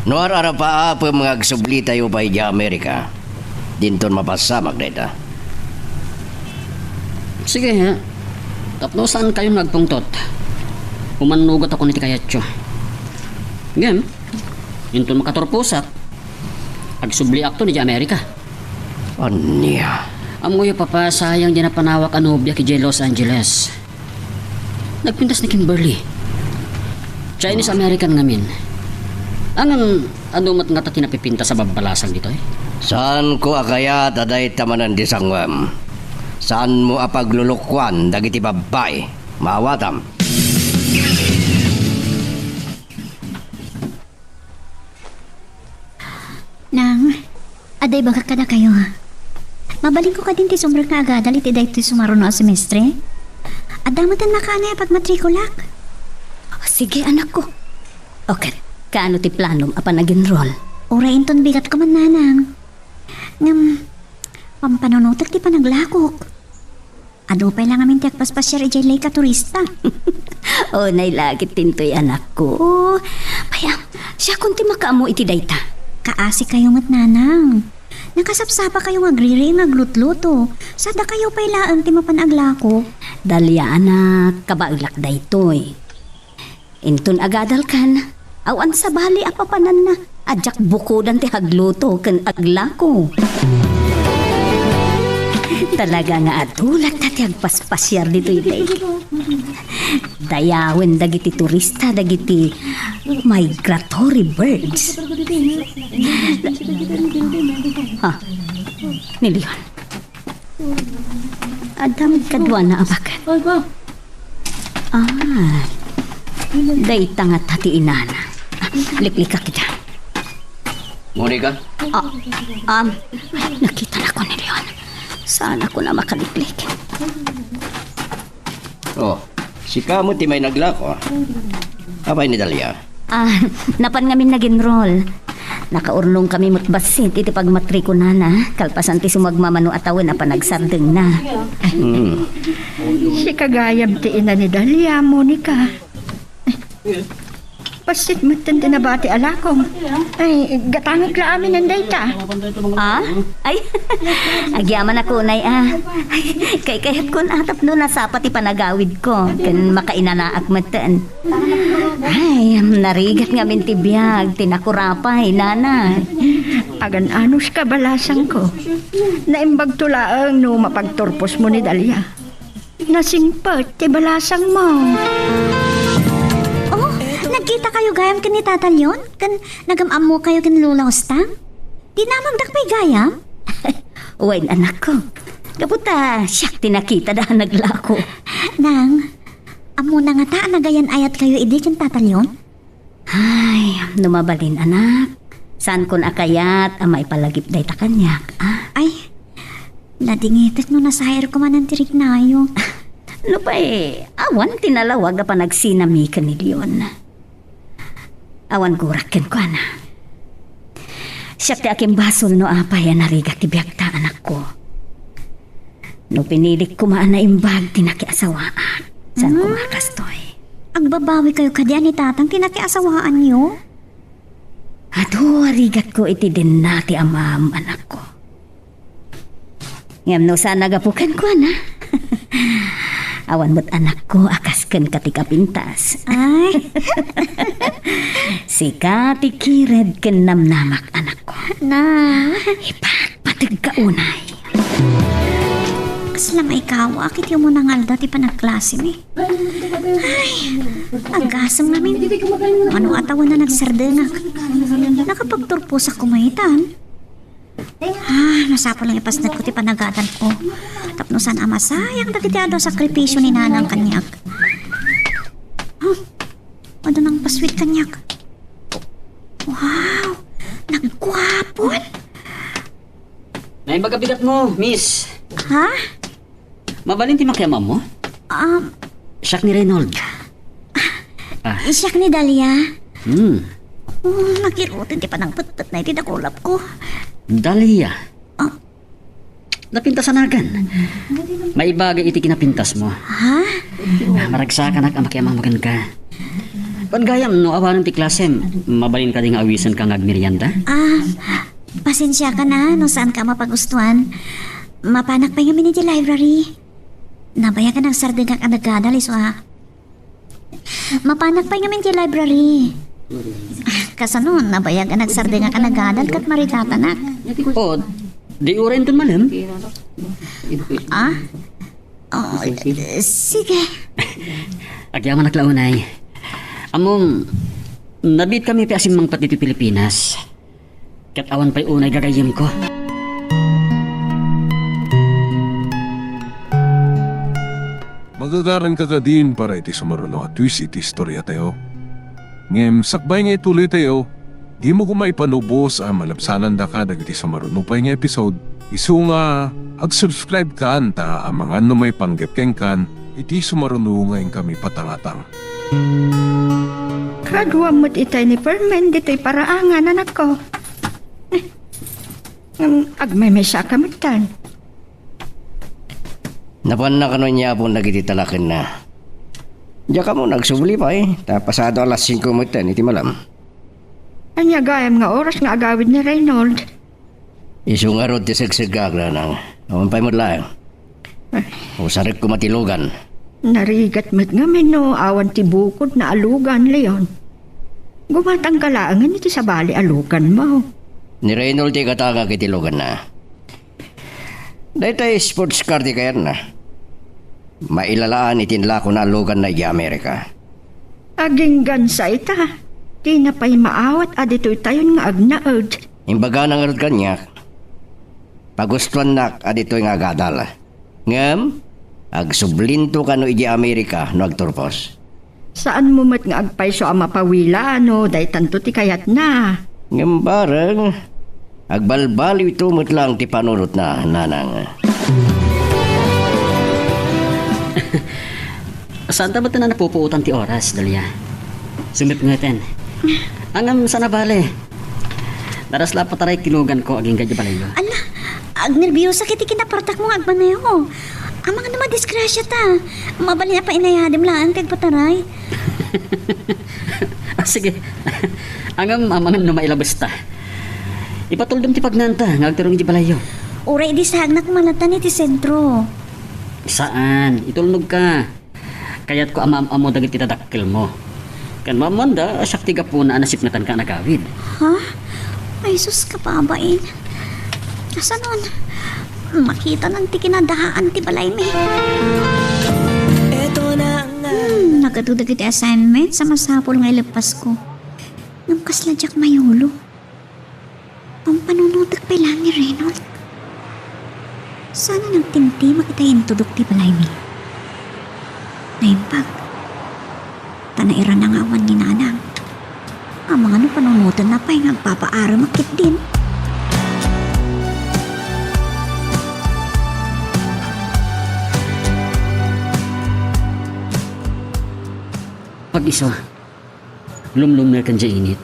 No ar-arapaapem nga agsublitayo pay idiay Amerika, dinton mapasamak dayta. Sige, ha? Tapno saankayon nga agpungtot, umannugatako iti kayatyo. Ngem, inton makaturposak, agsubliakto idiay Amerika. Ania? Ammoyo, Papa, sayang diay napanawak a nobiak idiay Los Angeles. Nagpintas ni Kimberly. Chinese American ngamin. Ngem, adu met ngata ti napipintas a babbalasang ditoy? Saanko a kayat a dayta manen ti sanguem. Saanmo a paglulukoan dagiti babbai. Maawatam. Nang, adda ibagak kadakayo. Mabalinko kadin ti sumrek nga agadal iti daytoy sumaruno a semestre? Adda metten makaanay a pagmatrikulak? O, sige, anakko. O ket, kaano ti planom a panag-enroll? Uray inton bigatko man, Nanang. Ngem, pampanunotek ti panaglakok. Adu pay la ngamin ti agpaspasiar idiay lake a turista. Unay la ket ti intoy, anakko. Pay, siakon ti makaammo iti dayta. Kaasikayo met, Nanang. Nakasapsapakayo nga agriri nga aglutluto. Sadakayo pay laeng ti mapan aglako. Dalia, anak, kabaelak daytoy. Inton agadalkan, awan sabali a papananna a diak bukodan ti agluto ken aglako. Talaga nga adu latta ti agpaspasiar ditoy lake. Dayawen dagiti turista dagiti migratory birds. Ha? Ni Leon. Adda met kaduana a baket. Ah, dayta ngata ti inana. Ah, liklikak ida. Monica? Ah, um, nakitanakon ni Leon. Saanakon a makaliklik. Oh, sika met ti may naglako, ah. Apay ni Dalia? Ah, napan ngamin nag-enroll. Nakaurnongkami met bassit iti pagmatrikunana, kalpasan ti sumagmamano a tawen a panagsardengna. Hmm. Sika gayam ti ina ni Dalia, Monica. Bassit metten ti nabati a lakong. Ay, gatangek la aminen dayta. Ah? Ay, agyamanak unay, ah. Ay, kaykayatkon a tapno nasapa ti panagawidko ken makainanaak metten. Ay, narigat ngamin ti biag ti nakurapay, Nana. Agan-anos ka, balasangko. Naimbagto laeng no mapagturposmo ni Dalia. Nasingpet ti balasangmo. Oh, nagkitakayo gayam ken ni Tata Leon? Ken nagam-ammokayo ken Lola Hustang? Dinamagdak pay gayam? Wen, anakko. Gapu ta siak ti nakitada a naglako. Nang, ammona ngata a nagayan-ayatkayo idi ken Tata Leon? Ay, no mabalin, anak, saankon a kayat a maipalagip dayta kaniak, ah? Ay, nadingitek no nasayarko manen ti riknayo. Nupay awan ti nalawag a panagsinami ken ni Leon. Awan gurak kenkuana. Siak ti akimbasol no apay a narigat ti biagta, anakko. No pinilik koma a naimbag ti nakiasawaak, saan koma kastoy. Agbabawikayo kadi a ni Tatang ti nakiasawaanyo? Adu a rigatko iti denna ti amam, anakko. Ngem no saan a gapu kenkuana, awan met anakko a kas kenka ti kapintas. Ay. Sika ti kired ken namnamak, anakko. Na. Ipatpategka unay. Kasla maikawak iti umuna nga aldaw ti panagklasemi. Ay, agasem ngamin. Mano a tawen a nagsardengak. Nakapagturposak koma itan. Ah, masapul nga ipasnekko ti panagadalko. Tapno saan a masayang dagiti adu a sakripisio ni Nanang kaniak. Huh? Adda nangpassuet kaniak. Wow! Nagguapon! Naimbag a bigatmo, miss. Ha? Mabalin ti makiammo? Um, Siak ni Reynold. Ah. Siak ni Dahlia. Hmm. Oh, nagirutin ti panangpetpetna iti dakulapko. Dahlia. Ah. Napintasanakan. Maibaga iti kinapintasmo. Ha? Ah, maragsakanak a makiammo kenka. Wen gayam no awanen ti klasem, mabalin kadi nga awisenka nga agmerienda? Ah, pasensiakan no saanka a mapagustuan. Mapanak pay ngamin iti library. Nabayag a nagsardengak a nagadal isu a. Mapanak pay ngamin iti library. Kasano, nabayag a nagsardengak a nagadal ket marigatanak. O, di uray inton malem? Ah? Oh, sige. Agyamanak la unay. Ammom, nabiitkami pay a simmangpet ditoy Pilipinas. Ket awan pay unay gagayyemko. Magagaranka kadin para iti sumaruno a twist iti istoriatayo. Ngem sakbay nga ituloytayo, dimo koma ipanubos a malabsanandaka dagiti sumaruno pay nga episode, isu nga ag-subscribe kan ta amangan no maipanggep kenkan iti sumaruno nga inkami patangatang. Graduam met itay ni Fermin ditoy paraangan, anakko. Eh, ngem agmemesa ka metten. Napanna kano ni Apon dagiti talakenna. Diak ammo no agsubli pay, ta pasado alas singko metten iti malem. Ania gayam nga oras nga agawid ni Reynold? Isu ngarud ti segseggak, nanang. Awan pay met laeng. Ay. Usarek koma ti lugan. Narigat met ngamin no awan ti bukodna a lugan, Leon. Gumatangka laengen iti sabali a luganmo. Ni Reynold ti ikatangak iti luganna. Daytoy sports car ti kayatna. Mailalaan iti inlakona a luganna idiay Amerika. Aginggansa ita. Dina pay maawat a ditoytayon nga agnaed. Imbagana ngarud kaniak, pagustuannak a ditoy nga agadal. Ngem, agsublinto kano idiay Amerika no agturpos. Saanmo met nga agpayso a mapawila no daytanto ti kayatna. Ngem bareng, agbalbaliwto met laeng ti panunotna, nanang. Saanta met a napupuotan ti oras, Dahlia. Sumipngeten. Ngem saan a bale. Naras la a pataray ti luganko agingga idiay balayyo. Ala, agnerbiosak iti kinapartakmo nga agmaneho. Amangan no madisgrasiata. Mabalin a painayadem laeng ti agpataray. Ah, sige. Ngem amangan no mailabesta. Ipatuldom ti pagnanta nga agturong idiay balayyo. Uray idi saagnak malatan iti sentro. Saan, itulnogka. Kayatko a maam-ammo dagiti dadakkelmo. Ken maammoanda a siak ti gapuna a nasipngetanka a nagawid. Ha? Ay, sus, kababain. Kasanon? Makitanan ti kinadaan ti balaymi. Hmm, nagadu dagiti assignments a masapul nga ileppasko. Ngem kasla diak mayulo. Pampanunotek pay laeng ni Reynold. Saan a nagtimtimek itay intudok ti balaymi. Naimbag. Ta nairana nga awan ni Nanang. Amangan no panunotenna pay nga agpapaaremek ketdin. Pag-isu. Lumlumneken diay init.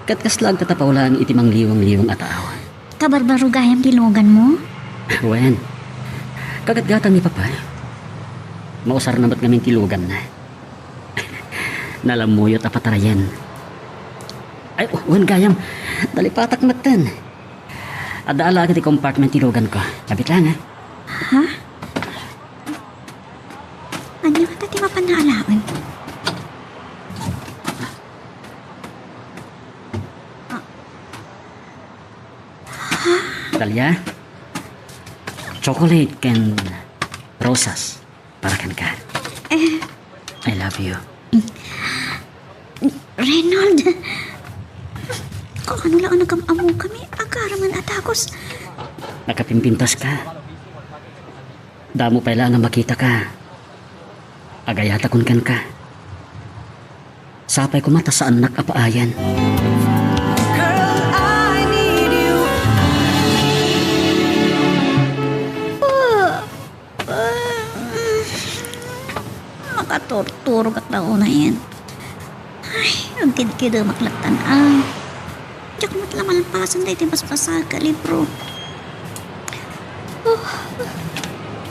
Ket kasla agtatapaw laeng iti mangliwang-liwang a tao. Kabarbaro gayam ti luganmo? Wen. Kagatgatang ni Papa. Mausarna met ngamin ti luganna. Nalammuyot a patarayen. Ay, wen gayam. Nalipatak metten. Adda alaga ti compartment ti luganko. Kabit lang, ha? Ha? Ania ngata ti mapan nga alaen? Ah. Ha? Dahlia? Chocolate ken rosas. Para kenka. Eh. I love you. Reynold. Kaano la a nagam-ammokami? Agarem a dagus. Nakapimpintas ka. Damo pay la nga makita ka. Agayatakon kenka. Sapay koma ta saannak a paayan. Girl, I need you. Ah, ah, makaturturogak ta unayen. Ay, agkidkidemak lattan, ah. Diak met la malpasen daytoy basbasaek a libro. Oh,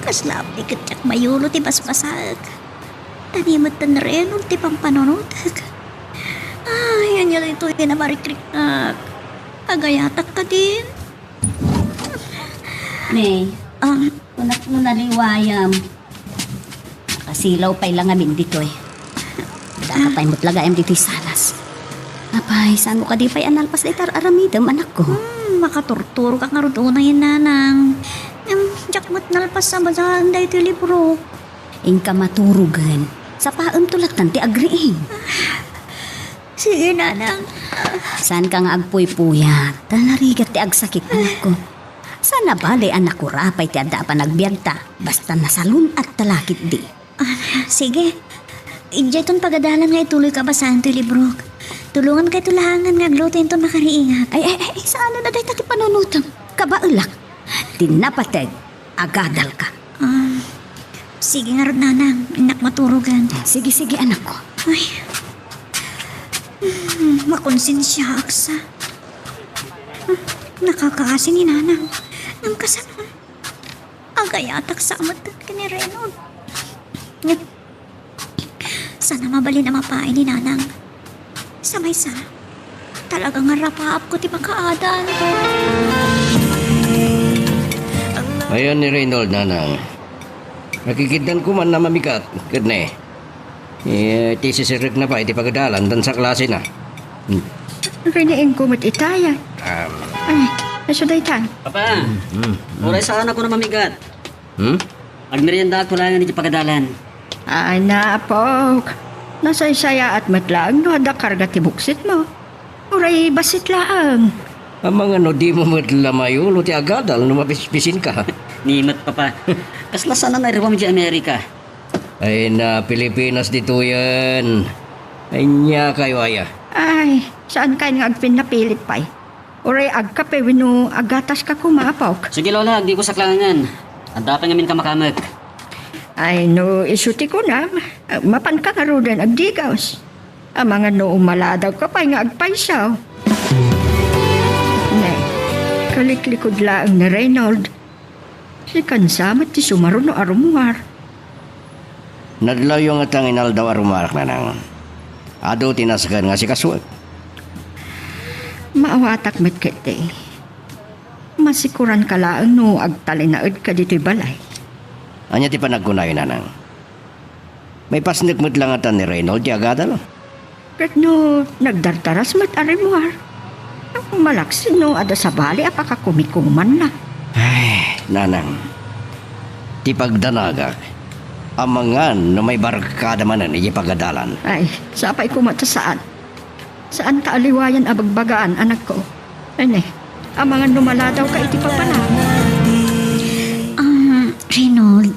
kasla apay ket diak mayulo ti basbasaek. Ta ni met ni Reynold ti pampanunotek. Ay, ania daytoy a narikriknak? Agayatak kadin? May, ah, kunak no naliwayam. Nakasilaw pay la ngamin ditoy. Daka pay met la gayam ditoy salas. Apay, saan mo kadi pay a nalpas dayta ar-aramidem, anakko? Hmm, makaturturogak ngarud unayen, nanang. Ngem, diak met nalpas a basaen daytoy libro. Inka maturogen. Sapaemto lattan ti agriing. Sige, nanang. Saanka nga agpuypuyat. Ta narigat ti agsakit, anakko. Saan a bale a nakurapay ti adda a panagbiagta. Basta nasalun-atta la ketdi. Ah, sige. Idiayton pagadalan nga ituloyko a basaen toy librok. Tulongankayto laengen nga agluto inton makariingak. Ay, ay, ay, saanen a dayta ti panunotem. Kabaelak. Ti napateg, agadalka. Ah, sige ngarud, nanang. Innak maturogen. Sige, sige, anakko. Ay. Hmm, makonsensiaak sa. Hmm, nakakaasi ni nanang. Ngem kasano? Agayatak sa met ken ni Reynold. Saan a mabalin a mapaay ni nanang. Sa maysa, talaga nga rapaapko ti makaadal. Ayan ni Reynold, nanang. Nakikiddan ko man a mamigat, ket ne. Eh, ti sisirekna pay ti pagadalan, dansa klasena. Hmm. Riniingko met itaya. Um. Ay, isu dayta. Papa, hmm, hmm, hmm. Uray saan a ko a mamigat. Hmm? Agmeriendaak laengen iti pagadalan. Ay, apok. Nasaysayaat met laeng no adda karga ti buksitmo. Uray bassit laeng. Amangan no dimo met la mayulo ti agadal no mapispisinka. Ni met, Papa. Kasla saan a nairuam idiay Amerika. Ay na, Pilipinas ditoyen. Ania kayo, aya? Ay, saan kayo nga agpinnapilit pay? Uray agkape wenno aggataska koma, apok? Sige, Lola, agdiko saklaengen. Adda pay ngamin kamakamek. Ay, no isu ti kunam, mapanka ngaruden agdigaus. Amangan no umaladawka pay nga agpayso. Ne, kaliklikod laeng ni Reynold. Sikansa met ti sumaruno a rummuar. Nadlawyo ngata nga inaldaw a rummuarak, nanang. Adu ti nasken nga sikasuek. Maawatak met ketdi. Masikuranka laeng no agtalinaedka ditoy balay. Ania ti panagkunayo, nanang? Maipasnek met la ngata ni Reynold ti agadal. Ket no nagdardaras met a rimmuar, malaksid no adda sabali a pakakumikumanna. Ay, nanang, ti pagdanagak, amangan no maibarkada manen iti pagadalan. Ay, sapay koma ta saan. Saanka a liwayan a bagbagaan, anakko. Ay ne, amangan no maladawka iti papanaw. Um, Reynold,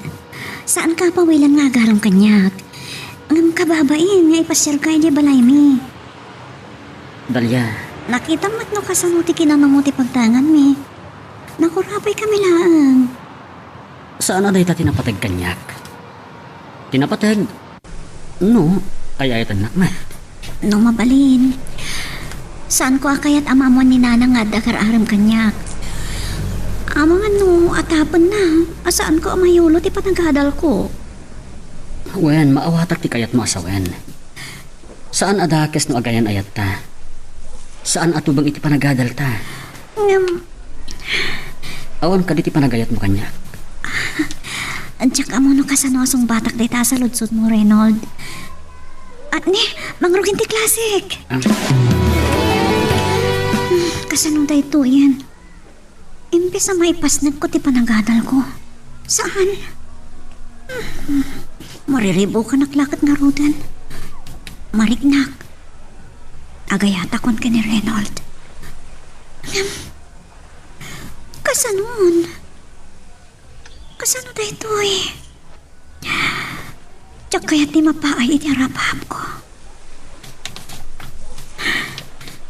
saanka a pawilan nga agarem kaniak. Ngem kababain nga ipasiarka idiay balaymi. Dahlia. Nakitam met no kasano ti kinanamo ti pagdanganmi. Nakurapaykami laeng. Saan a dayta ti napateg kaniak. Ti napateg, no, ay-ayatennak met. No mabalin, saanko a kayat a maammoan ni Nanang nga adda kar-arem kaniak. Amangan no atapenna a saanko a mayulo ti panagadalko. Wen, maawatak ti kayatmo a sawen. Saan a dakes no agayan-ayatta. Saan a tubeng iti panagadalta. Ngem, Awan kadi ti panagayatmo kaniak? Diak ammo no kasano a sungbatak dayta a saludsodmo, Reynold. At ni, mangrugi ti klasik. Ah. Hmm, kasano daytoyen? Imbes a maipasnekko ti panagadalko. Saan? Mariribukanak la ket ngaruden. Mariknak. Agayatakon ken ni Reynold. Ngem, kasanon? Kasano daytoy? Diak kayat ti mapaay iti arap-apko.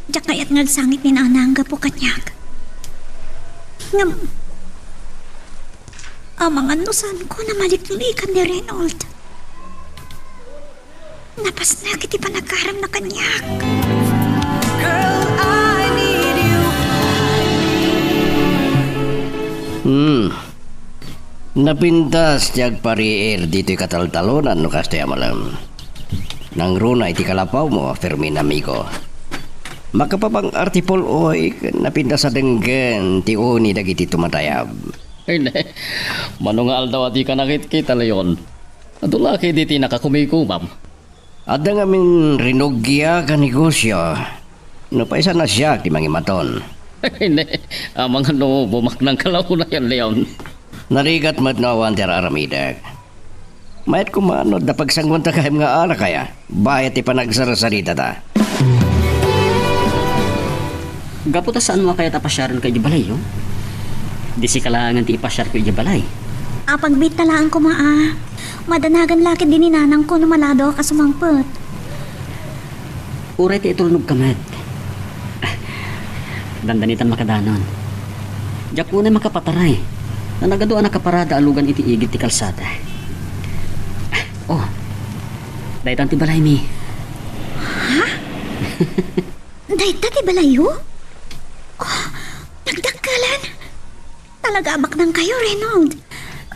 Diak kayat nga agsangit ni Nanang gapu kaniak. Ngem, amangan no saanko a maliklikan ni Reynold. Napasnek iti panagaramna kaniak. Girl, I need you. Hmm. Napintas ti agpariir ditoy kataltalonan no kastoy a malem. Nangruna iti kalapawmo, Fermin amigo. Makapapang-artipul-oy ken napintas a denggen ti uni dagiti tumatayab. Ay, ne. Mano nga aldaw a dika nakitkita, Leon? Adu la ketdi ti nakakumikumam. Adda ngamin rinuggiak a negosio. Nupay saan a siak ti mangimaton. Ay, ne, amangan no bumaknang ka la unayen, Leon. Narigat met no awan ti ar-aramidek. Mayat koma no adda pagsanguanta gayam nga alak aya, bayat ti panagsarsarita ta. Gapu ta saanmo a kayat a pasiarenka idiay balayyo? Disika laengen ti ipasiarko idiay balay. Apagbiit ta laeng koma a. Madanagan la ketdi ni nanangko no malado a sumangpet. Uray ti itulnogka met. Dandanitan makadanon. Diak unay makapataray. Nanagadu a nakaparada a lugan iti igid ti kalsada. Oh, daytan ti balaymi. Ha? Dayta ti balayyo? Oh, nagdakkelan. Talaga a baknangkayo, Reynold.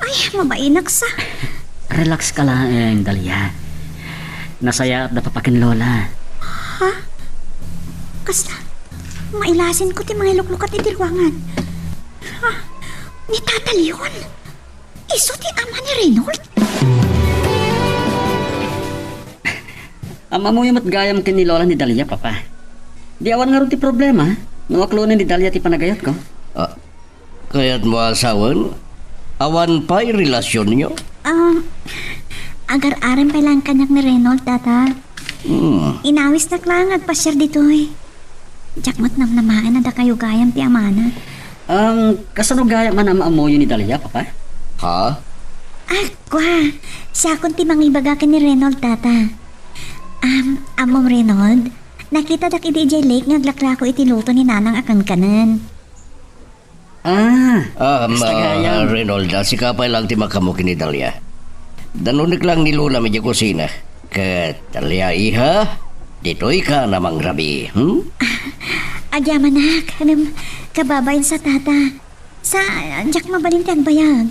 Ay, mabainak sa. Relax ka laeng, Dahlia. Nasayaat da papa ken lola. Ha? Kasta, mailasinko ti mangiluklukat iti ruangan. Ha? Ni Tata Leon? Isu ti ama ni Reynold? Am-ammoyo met gayam ken ni lola ni Dahlia, papa. Di awan ngarud ti problema no aklonen ni Dahlia ti panagayatko. Ah, kayatmo a sawen? Awan pay relasionyo? Ah, agar-arem pay laeng kaniak ni Reynold, Tata. Hmm. Inawisnak laeng agpasiar ditoy. Diak met namnamaen a dakayo gayam ti amana. Am, kasano gayam a am-ammoyo ni Dahlia, papa? Ha? Ah, kua, siakon ti mangibaga ken ni Reynold, Tata. Am, ammom, Reynold, nakitadak idi idiay lake nga aglaklako iti luto ni Nanang a kankanen. Ah, ah, kasta gayam. Reynold, sika pay laeng ti makaammo ken ni Dahlia. Danunek laeng ni lolam idiay kusina. Ket, Dahlia, iha, ditoyka a mangrabii, hmm? Agyamanak, ngem kababain sa, Tata. Sa, diak mabalin ti agbayag.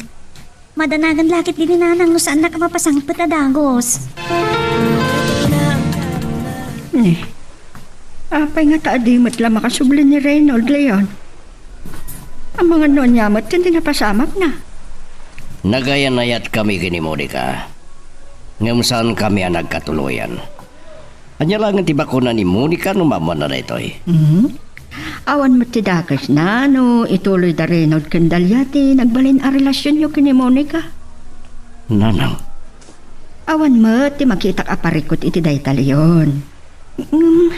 Madanagan la ketdi ni Nanang no saannak a mapasangpet a dagus. Ne, apay ngata a di met la makasubli ni Reynold, Leon? Amangan no ania met ti napasamakna. Nagayanayatkami ken ni Monica. Ngem saankami a nagkatuloyan. Ania laengen ti bakuna ni Monica no maammoanna daytoy? Hmm? Awan met ti dakesna no ituloy da Reynold ken Dahlia ti nagbalin a relasionyo ken ni Monica. Nanang. Awan met ti makitak a parikut iti dayta, Leon. Ngem,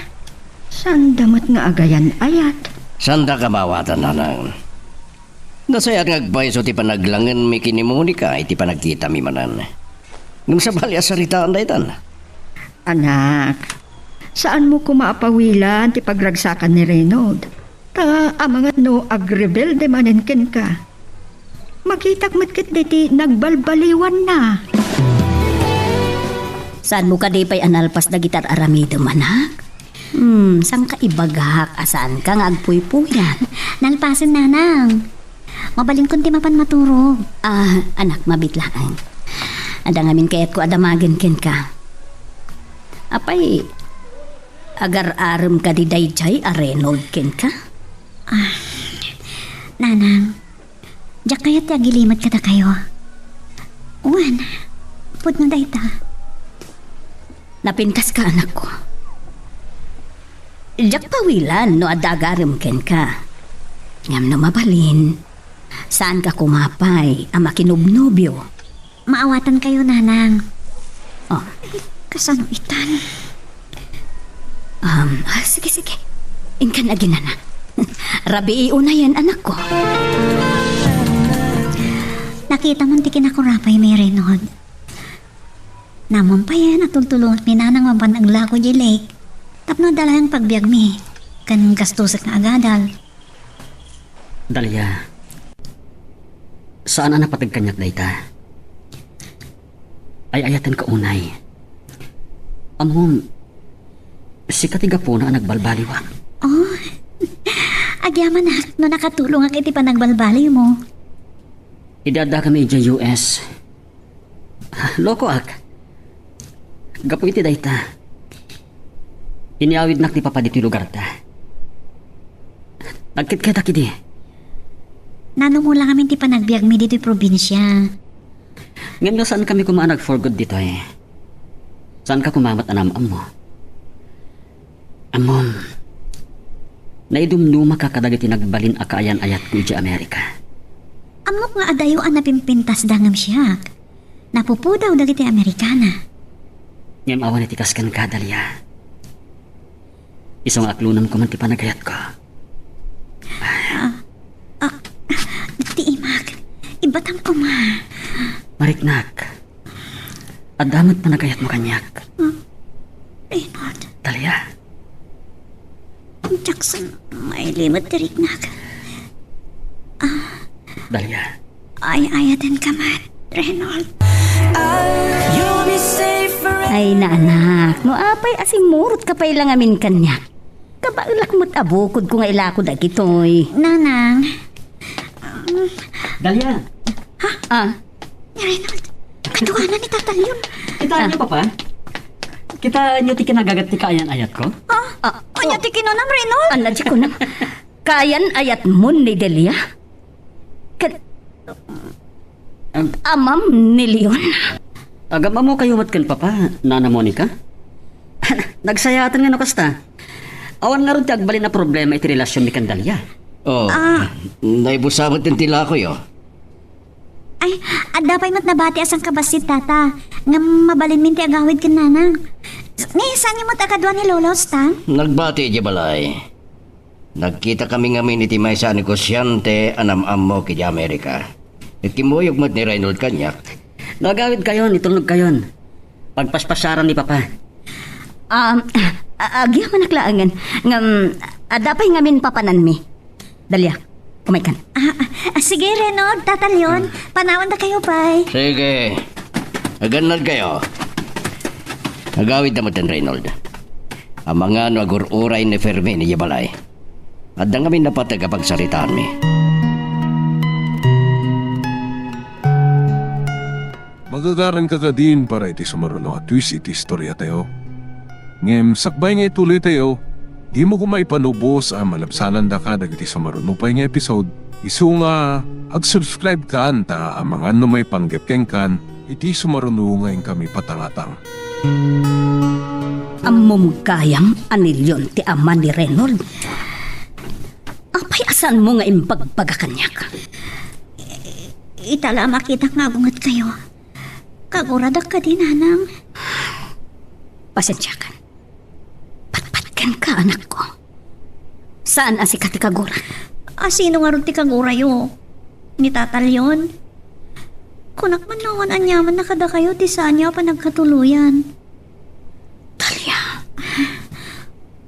saanda met nga agayan-ayat. Saandaka maawatan, Nanang. Nasayaat nga agpayso ti panaglangenmi ken ni Monica iti panagkitami manen. Ngem sabali a saritaan daytan. Anak, saanmo koma a pawilan ti pagragsakan ni Reynold. Ta amangan no agrebelde manen kenka. Makitak met ketdi ti nagbalbaliwanna. Saanmo kadi pay a nalpas dagiti ar-aramidem, anak? Hmm, saanka ibagak a saanka nga agpuypuyan? Nalpasen, Nanang. Mabalinkon ti mapan maturog. Ah, anak, mabiit laeng. Adda ngamin kayatko a damagen kenka. Apay, agar-arem kadi daydiay a Reynold kenka? Ah, Nanang, Diak kayat ti agilimed kadakayo. Wen, pudno dayta. Napintaska, anakko. Diak pawilan no adda agarem kenka. Ngem no mabalin, saanka koma pay a makinobnobio. Maawatankayo, nanang. Oh. Kasano itan? Um, ah, sige, sige. Inkan aginana. Rabii unayen, anakko. Nakitam ti kinakurapaymi, Reynold. Ammom payen a tultulongek ni nanang mapan aglako idiay lake. Tapno adda laeng pagbiagmi ken gastosek nga agadal. Dalia, saan a napateg kaniak dayta. Ay-ayatenka unay. Ammom, sika ti gapuna a nagbalbaliwak. Oh, agyamanak no nakatulongak iti panagbalbaliwmo. Idi addakami idiay U S, lokoak. Gapu iti dayta, inyawidnak ti papa ditoy lugarta. Nagkitkitak idi. Nanumula ngamin ti panagbiagmi ditoy probinsia. Ngem no saankami koma a nag-for good ditoy, saanka koma met a naam-ammo. Ammom, naidumdumaka kadagiti nagbalin a kaayan-ayatko idiay Amerika. Ammok nga adayo a napimpintasda ngem siak. Napupudaw dagiti Amerikana. Ngem awan iti kas kenka, Dalia. Isu nga aklonem koma ti panagayatko. Ah, ah, ti imak. Ibatam koma. Mariknak. Adda met panagayatmo kaniak. Ah, Reynold. Dalia. Jackson, mailimed ti riknak. Ah. Dalia. Ay-ayatenka met, Reynold. Ay, naanak, no apay a simmurotka pay la ngamin kaniak. Kabaelak met a bukodko nga ilako dagitoy. Nanang. Dalia. Ha? Ah. Ni Reynold, kaduanan ni Tata Leon. Kitaenyo, Ah. Papa? Kitaenyo ti kinagagat ti kaayan-ayatko? Ah, Ah, ania oh. ti kinunam, Reynold? Ania ti kunam? Kaayan-ayatmo ni Delia? Ket Am- amam ni Leon? Agam-ammokayo met ken Papa, Nana Monica? Nagsayaatan nga no kasta. Awan ngarud ti agbalin a problema iti relasionmi ken Dalia. Oh, Ah. naibusa met ti lakoyo. Ay, adda pay met nabati a sangkabassit, Tata. Ngem mabalinmin ti agawid ken Nanang. Ni, saanyo met a kadua ni Lolo Stan? Nagbati idiay balay. Nagkitakami ngamin iti maysa a negosiante a nam-ammok idiay Amerika. Ket kimmuyog met ni Reynold kaniak. No agawidkayon, itulnogkayon. Pagpaspasiaran ni Papa. Um, a-, agyamanak laengen. Ngem, adda pay ngamin papananmi. Dalia, umaykan. Ah, ah, sige, Reynold, Tata Leon, panawendakayo pay. Sige. Agannadkayo. Agawidda metten, Reynold. Amangan no agur-uray ni Fermin idiay balay. Adda ngamin napateg a pagsaritaanmi. Magagaranka kadin para iti sumaruno a twist iti istoriatayo. Ngem sakbay nga ituloytayo, dimo koma ipanubos a malabsanandaka dagiti sumaruno pay nga episode, isu nga ag-subscribe kan ta amangan no maipanggep kenkan iti sumaruno nga inkami patangatang. Ammom gayam a ni Leon ti ama ni Reynold? Apay a saanmo nga imbagbaga kaniak? Ita la a makitak nga agungetkayo. Kaguradak kadi, Nanang? Pasensiakan. Patpatkenka, anakko. Saan a sika ti kagurak. A sino ngarud ti kagurayo? Ni Tata Leon? Kunak man no awan aniaman a kadakayo ti saanyo a panagkatuloyan. Dalia.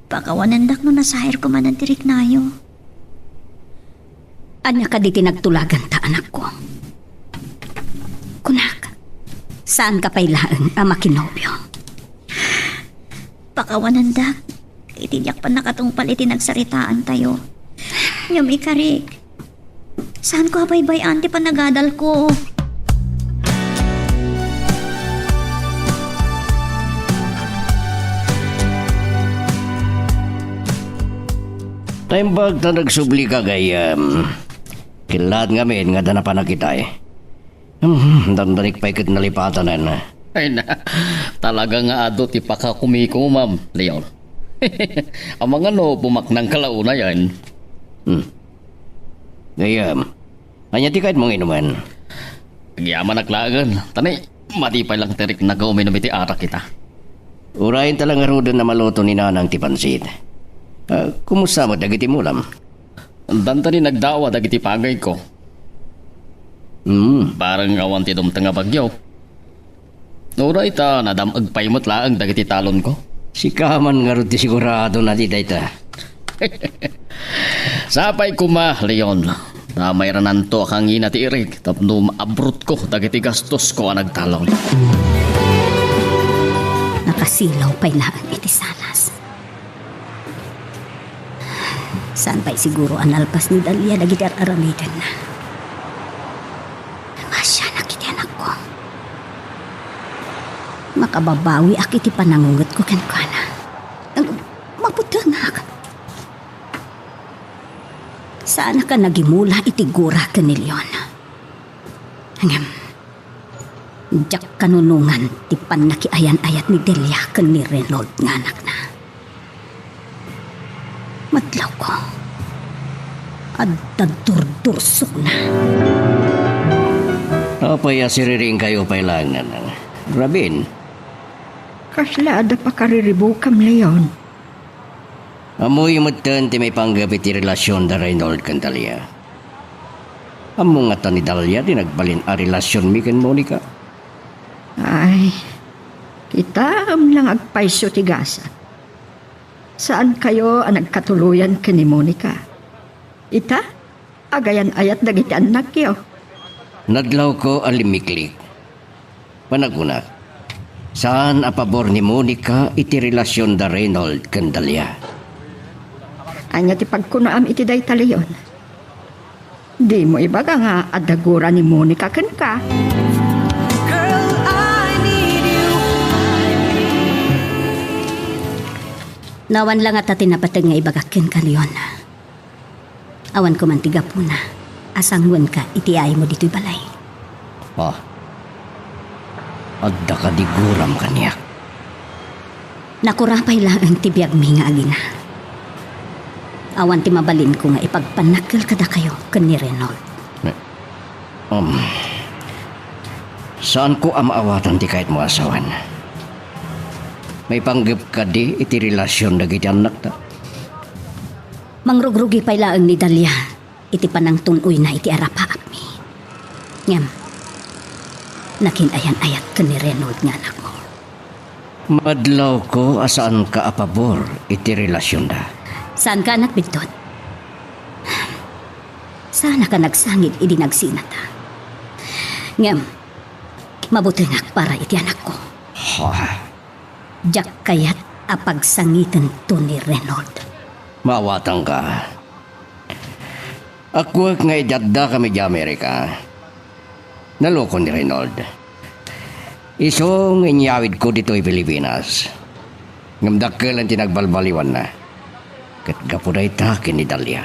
Pakawanendak no nasairko manen ti riknayo. Ania kadi ti nagtulaganta, anakko? Kunak, saanka pay laeng a makinobio? Pakawanendak iti diak pannakatungpal iti nagsaritaantayo. Ngem ikarik, saanko a baybay-an ti panagadalko. Naimbag ta nagsublika, gayyem. Ket laat ngamin nga adda napan a kitay. Hmm, dandanik pay ket nalipatanen. Ay na, talaga nga adu ti pakakumikumam, Leon. Amangan no pumaknang ka la unayen. Hmm. Gayam, ania ti kayatmo nga inumen? Agyamanak laengen, ta ni, madi pay lang ti riknaka uminum iti arak ita. Urayenta la ngaruden a maluto ni Nanang ti pansit. Ah, kumusta met dagiti mulam? Danta ni nagdawa dagiti pagayko. Hmm. Bareng awan ti dumteng a bagyo. Uray ta nadam-eg pay met laeng dagiti talonko. Sika man ngarud ti sigurado na ti dayta. Sapay koma, Leon. Ta mairananto a kangina ti irik tapno maabrutko dagiti gastosko a nagtalon. Nakasilaw pay laeng iti salas. Saan pay siguro a nalpas ni Dalia dagiti ar-aramidenna. Masianak iti anakko. Makababawiak iti panangungetko kenkuana. Mabutengak. Saanak a nagimula iti gura ken ni Leon. Ngem, diak kanunongan ti pannakiayan-ayat ni Delia ken ni Reynold nga anakna. Madlawko, adda durdursokna. Apay a siriringkayo pay laeng, Nanang? Rabin? Kasla adda pakariribukam, Leon? Ammoyo metten ti maipanggep iti relasion da Reynold ken Dalia. Ammo ngata ni Dalia ti nagbalin a relasionmi ken Monica? Ay, kitaem lang agpayso ti gasat. Saankayo a nagkatuloyan ken ni Monica. Ita, agayan-ayat dagiti annakyo. Nadlawko a limmiklik. Panagunak, saan a pabor ni Monica iti relasion da Reynold ken Dalia. Ania ti pagkunaam iti dayta, Leon? Dimo ibaga nga adda gura ni Monica kenka? No awan la ngata ti napateg nga ibagak kenka, Leon. Awan ko man ti gapuna a sanguenka iti aymo ditoy balay. Ah, adda kadi guram kaniak? Nakurapay laeng ti biagmi nga agina. Awan ti mabalinko nga ipagpannakkel kadakayo ken ni Reynold. Eh, um, saanko a maawatan ti kayatmo a asawan. Maipanggep kadi iti relasion dagiti annakta? Mangrugrugi pay laeng ni Dalia iti panangtun-oyna iti arapaapmi. Ngem, nakin-ayan-ayat ken ni Reynold nga anakmo. Madlawko a saanka a pabor iti relasionda. Saanka a nagbidtot? Saanka a nagsangit idi nagsinata? Ngem, mabutengak para iti anakko. Ha? Diak kayat a pagsangitento ni Reynold. Maawatanka. Akkuek nga idi addakami idiay Amerika, nalukon ni Reynold. Isu nga inyawidko ditoy Pilipinas. Ngem dakkel ti nagbalbaliwanna. Ket gapu dayta ken ni Dalia.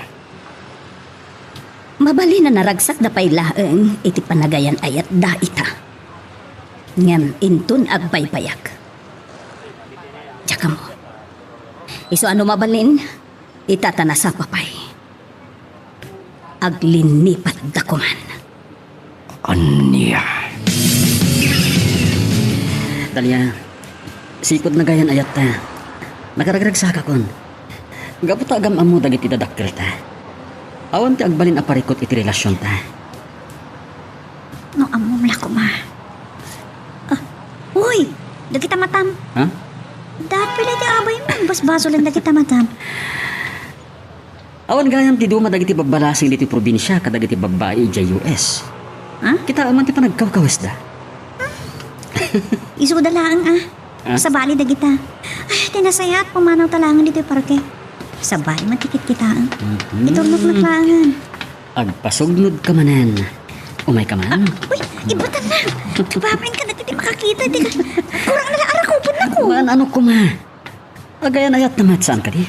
Mabalin a naragsakda pay laeng iti panagayan-ayatda ita. Ngem inton agbaybayak, diak ammo. Isu a no mabalin, ita ta nasapa pay. Aglinnipatda koman. Ania? Dalia, sipud nagayan-ayatta, nakaragragsakakon. Gapu ta agam-ammo dagiti dadakkelta. Awan ti agbalin a parikut iti relasionta. No ammom la koma. Ah, uy! Dagita matam. Ha? Dapel iti abaymo, basbasolen dagita matam. Awan gayam ti duma dagiti babbalasing ditoy probinsia kadagiti babbai idiay U S. Ha? Kitaem man ti panagkawkawesda. Isuda laeng, ah. Ah? Sabali dagita. Ay, ti nasayaat, pumanawta laeng ditoy parke. Sabali man ti kitkitaem. Mhm. Iturnoknak laengen. Agpasugnodka manen. Umayka man. Ah, uy, ibatanna. Babainka dagiti makakita, di ka. Kurang na la, arakuponnak. Maan, ano koma? Agayan-ayatta met, saan kadi?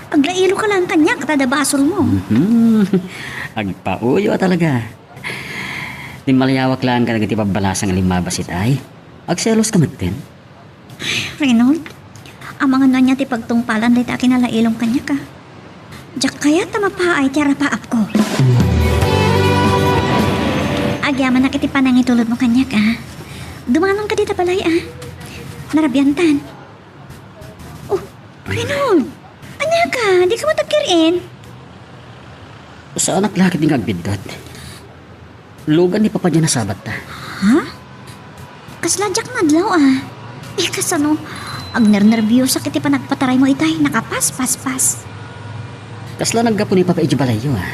Aglailo ka lang kaniak, ta adda basolmo. Mhm. Agpauyo a talaga. Timmaliawak lang kadagiti pabbalasang a limmabas itay. Agselos ka metten? Reynold, amangan no ania ti pagtungpalan dayta a kinalailom kaniak, a. Diak kayat ta mapaay ti arapaapko. Agyamanak iti panangitulodmo kaniak, a. Dumanonka dita balay, a. Narabiantan. Oh, Reynold! Ania ka? Dika met agkir-in? Saanak la ketdi nga agbiddut. Lugan ni Papa diay nasabatta. Ha? Kasla diak madlaw, a. Eh, kasano? Agnernerbiosak iti panagpataraymo itay, nakapaspaspas. Kasla naggapu ni Papa idiay balayyo, a.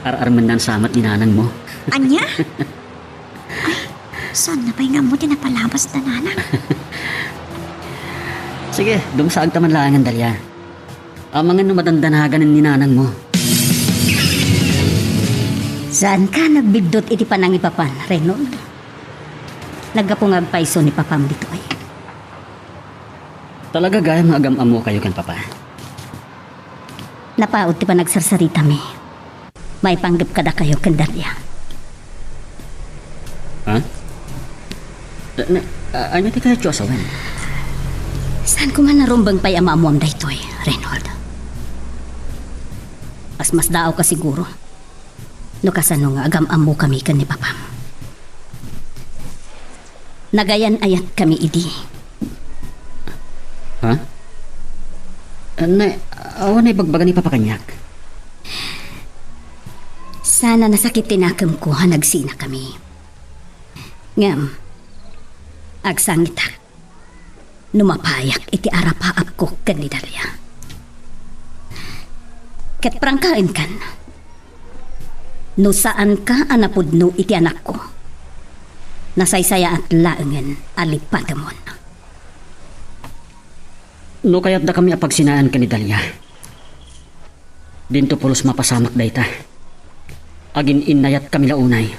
Ar-armennan sa met ni nanangmo. Ania? Ay, saanna pay nga ammo ti napalabas da nanang? Sige, dumsaagta man laengen, Dalia. Amangan no madandanaganen ni nanangmo. Saanka nagbiddut iti panangipapan, Reynold? Naggapu nga agpayso ni Papam ditoy. Talaga gayam nga agam-ammokayo ken Papa? Napaut ti panagsarsaritami maipanggep kadakayo ken Dalia. Ha? Na, na, a-, ania ti kayatyo a sawen? Saan ko man narumbeng pay a maammuam daytoy, Reynold. Masmasdaawka siguro no kasano nga agam-ammokami ken ni Papam. Nagayan-ayatkami idi. Ha? Ne, awan a ibagbaga ni Papa kaniak. Sana nasakit ti nakemko a nagsinakami. Ngem, agsangitak no mapayak iti arapaapko ken ni Dalia. Ket prangkaenkan, no saanka a napudno iti anakko, nasaysayaat laengen a lippatemon. No kayatdakami a pagsinaan ken ni Dalia, dinto pulos mapasamak dayta. Agin-innayatkami la unay.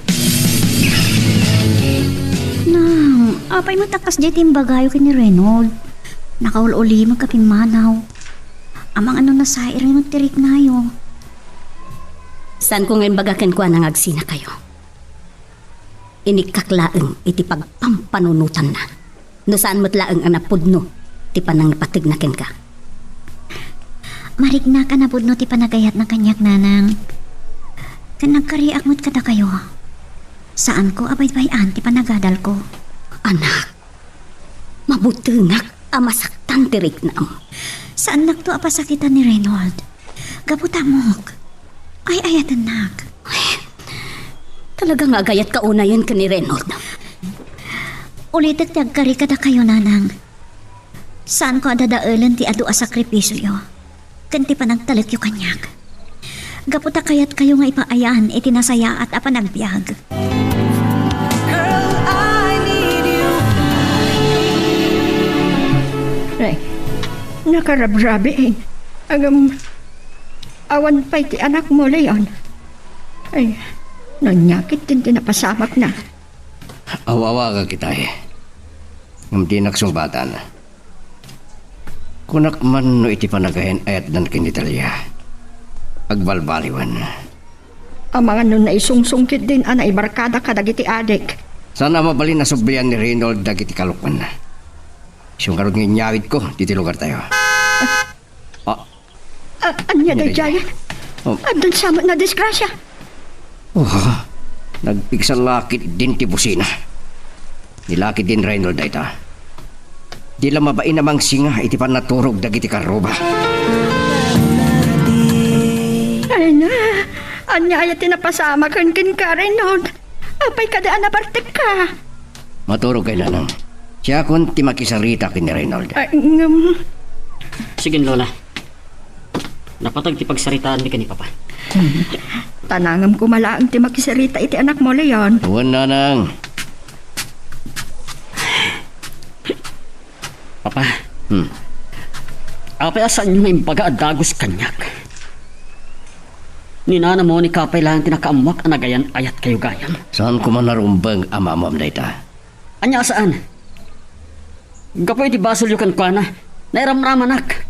Nang, apay met a kasdiay ti imbagayo ken ni Reynold? Nakaul-ulimekka pimmanaw. Amangan no nasairem met ti riknayo. Saanko nga imbaga kenkuana nga agsinakayo. Inikkak laeng iti pagpampanunotanna. No saan met laeng a napudno ti panangipategna kenka. Mariknak a napudno ti panagayatna kaniak, nanang. Ken nagkariak met kadakayo. Saanko a baybay-an ti panagadalko. Anak, mabutengak a masaktan ti riknam. Saannakto a pasakitan ni Reynold. Gapu ta ammok, ay-ayatennak. Ay, talaga nga agayatka unayen ken ni Reynold. Ulitek ti agkari kadakayo, nanang. Saanko a dadaelen ti adu a sakripisioyo ken ti panagtalekyo kaniak. Gapu ta kayatkayo nga ipaayaan iti nasayaat a panagbiag. Girl, I need you. Ay, nakarabrabi, eh. Agam, awan pay ti anakmo, Leon. Ay, nanyakit din ti napasamakna. Aw-awaga kita, eh. Ngem dinak sungbatan. Kunak man no iti panagayan-ayatdan ken ni Dalia, agbalbaliwen. Amangan no naisungsong ketdin a naibarkada kadagiti adik. Saan a mabalin a sublian ni Reynold dagiti kalokuanna. Isu ngarud nga inyawidko ditoy lugartayo. Ah, Ah, ania daydiay? Oh. Addan sa met a disgrasya. Oh, nagpigsa la ketdin ti busina. Ni la ketdin Reynold dayta. Di la mabain a mangsinga iti pannaturog dagiti karruba. Ay na, ania aya ti napasamaken kenka, Reynold? Apay kadi a nabartekka? Maturogkay, nanang. Siakon ti makisarita ken ni Reynold. Ay, ngem. Sige, Lola. Napateg ti pagsaritaanmi ken ni Papa. Tanangem koma laeng ti makisarita iti anakmo, Leon. Wen, nanang. Papa. Hmm. Apay a saanyo nga imbaga a dagus kaniak? Ni nanangmo, ni Kapay laeng ti nakaammoak a nagayan-ayatkayo gayam. Saan koma narumbeng a maammoam dayta. Ania a saan? Gapu iti basolyo kenkuana, nairamramanak.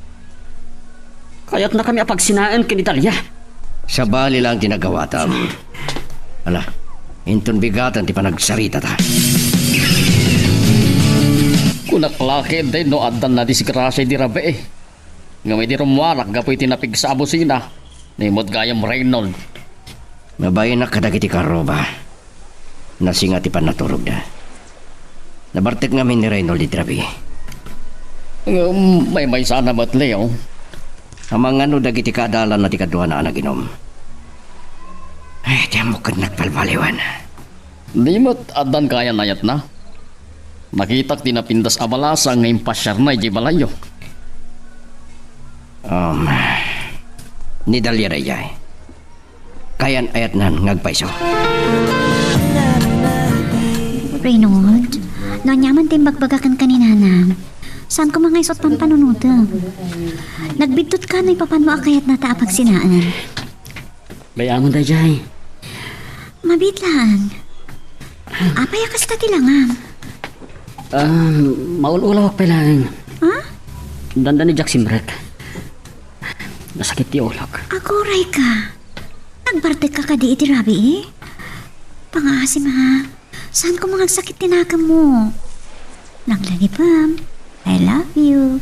Kayatnakami a pagsinaen ken ni Dalia. Sabali laeng ti nagawatam. Ala, inton bigaten ti panagsaritata. Kunak la ketdi no addan nadisgrasia idi rabii. Ngem idi rummuarak gapu iti napigsa a busina, ni Mod gayam Reynold. Mabainak kadagiti karruba. Nasinga ti pannaturogda. Nabartek ngamin ni Reynold idi rabii. Ngem maymaysana met, Leo. Amangan no dagiti kaadalanna ti kaduana a naginum. Ay, ti ammok ket nagbalbaliwan. Di met addan kayan-ayatna. Nakitak ti napintas a balasa nga impasiarna idiay balayyo. Um, ni Dalia daydiay. Kayan-ayatnan nga agpayso. Reynold, no aniaman ti imbagbaga kenka ni nanang, saan koma nga isu ti pampanunotem. Nagbiddutko no ipapanmo a kayatnata a pagsinaen. Bay-amon daydiay. Mabiit laeng. Apay a kasta ti langam? Ah, maul-ulawak pay laeng. Ha? Dandani diak simrek. Nasakit ti ulok. Agurayka. Nagbartekka kadi iti rabii? Pangaasim, ha. Saan koma nga agsakit ti nakemmo? Naglagipem. I love you.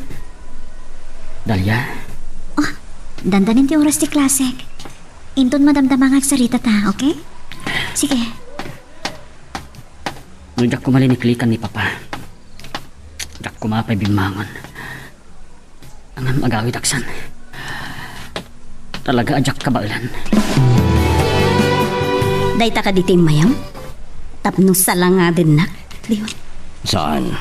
Dalia? Oh, dandanin ti oras ti klasek. Inton madamdama nga agsaritata, okay? Sige. No diak koma liniklikan ni Papa, diak koma pay bimmangon. Ngem agawidak san. Talaga a diak kabaelan. Dayta kadi ti immayam? Tapno salangadennak, Leon? Saan.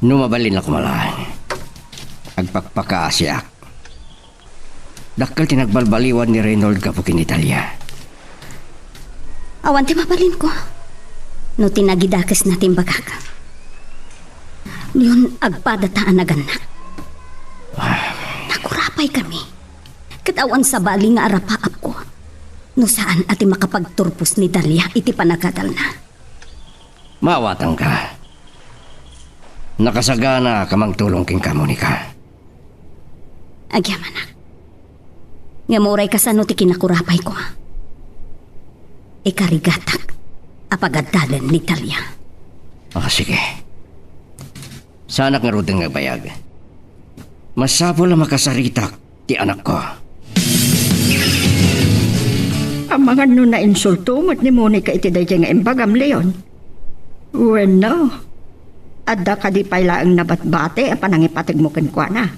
No mabalin la koma laeng, agpakpakaasiak. Dakkel ti nagbalbaliwan ni Reynold gapu ken ni Dalia. Awan ti mabalinko. No ti nagidakesna ti imbagak. Leon, agpadata a nagannak. Ah. Nagurapay kami. Ket awan sabali nga arapaapko. No saan a ti makapagturpos ni Dalia iti panagadalna. Maawatanka. Nakasaganaak a mangtulong kenka, Monica. Agyamanak. Ngem uray kasano ti kinakurapayko, ikarigatak a pagadalan ni Dalia. Ah, sige. Saanak ngaruden nga agbayag. Masapul a makasaritak ti anakko. Amangan no nainsulto met ni Monica iti daydiay nga imbagam, Leon. Wenno, adda kadi pay laeng nabatbati a panangipategmo kenkuana?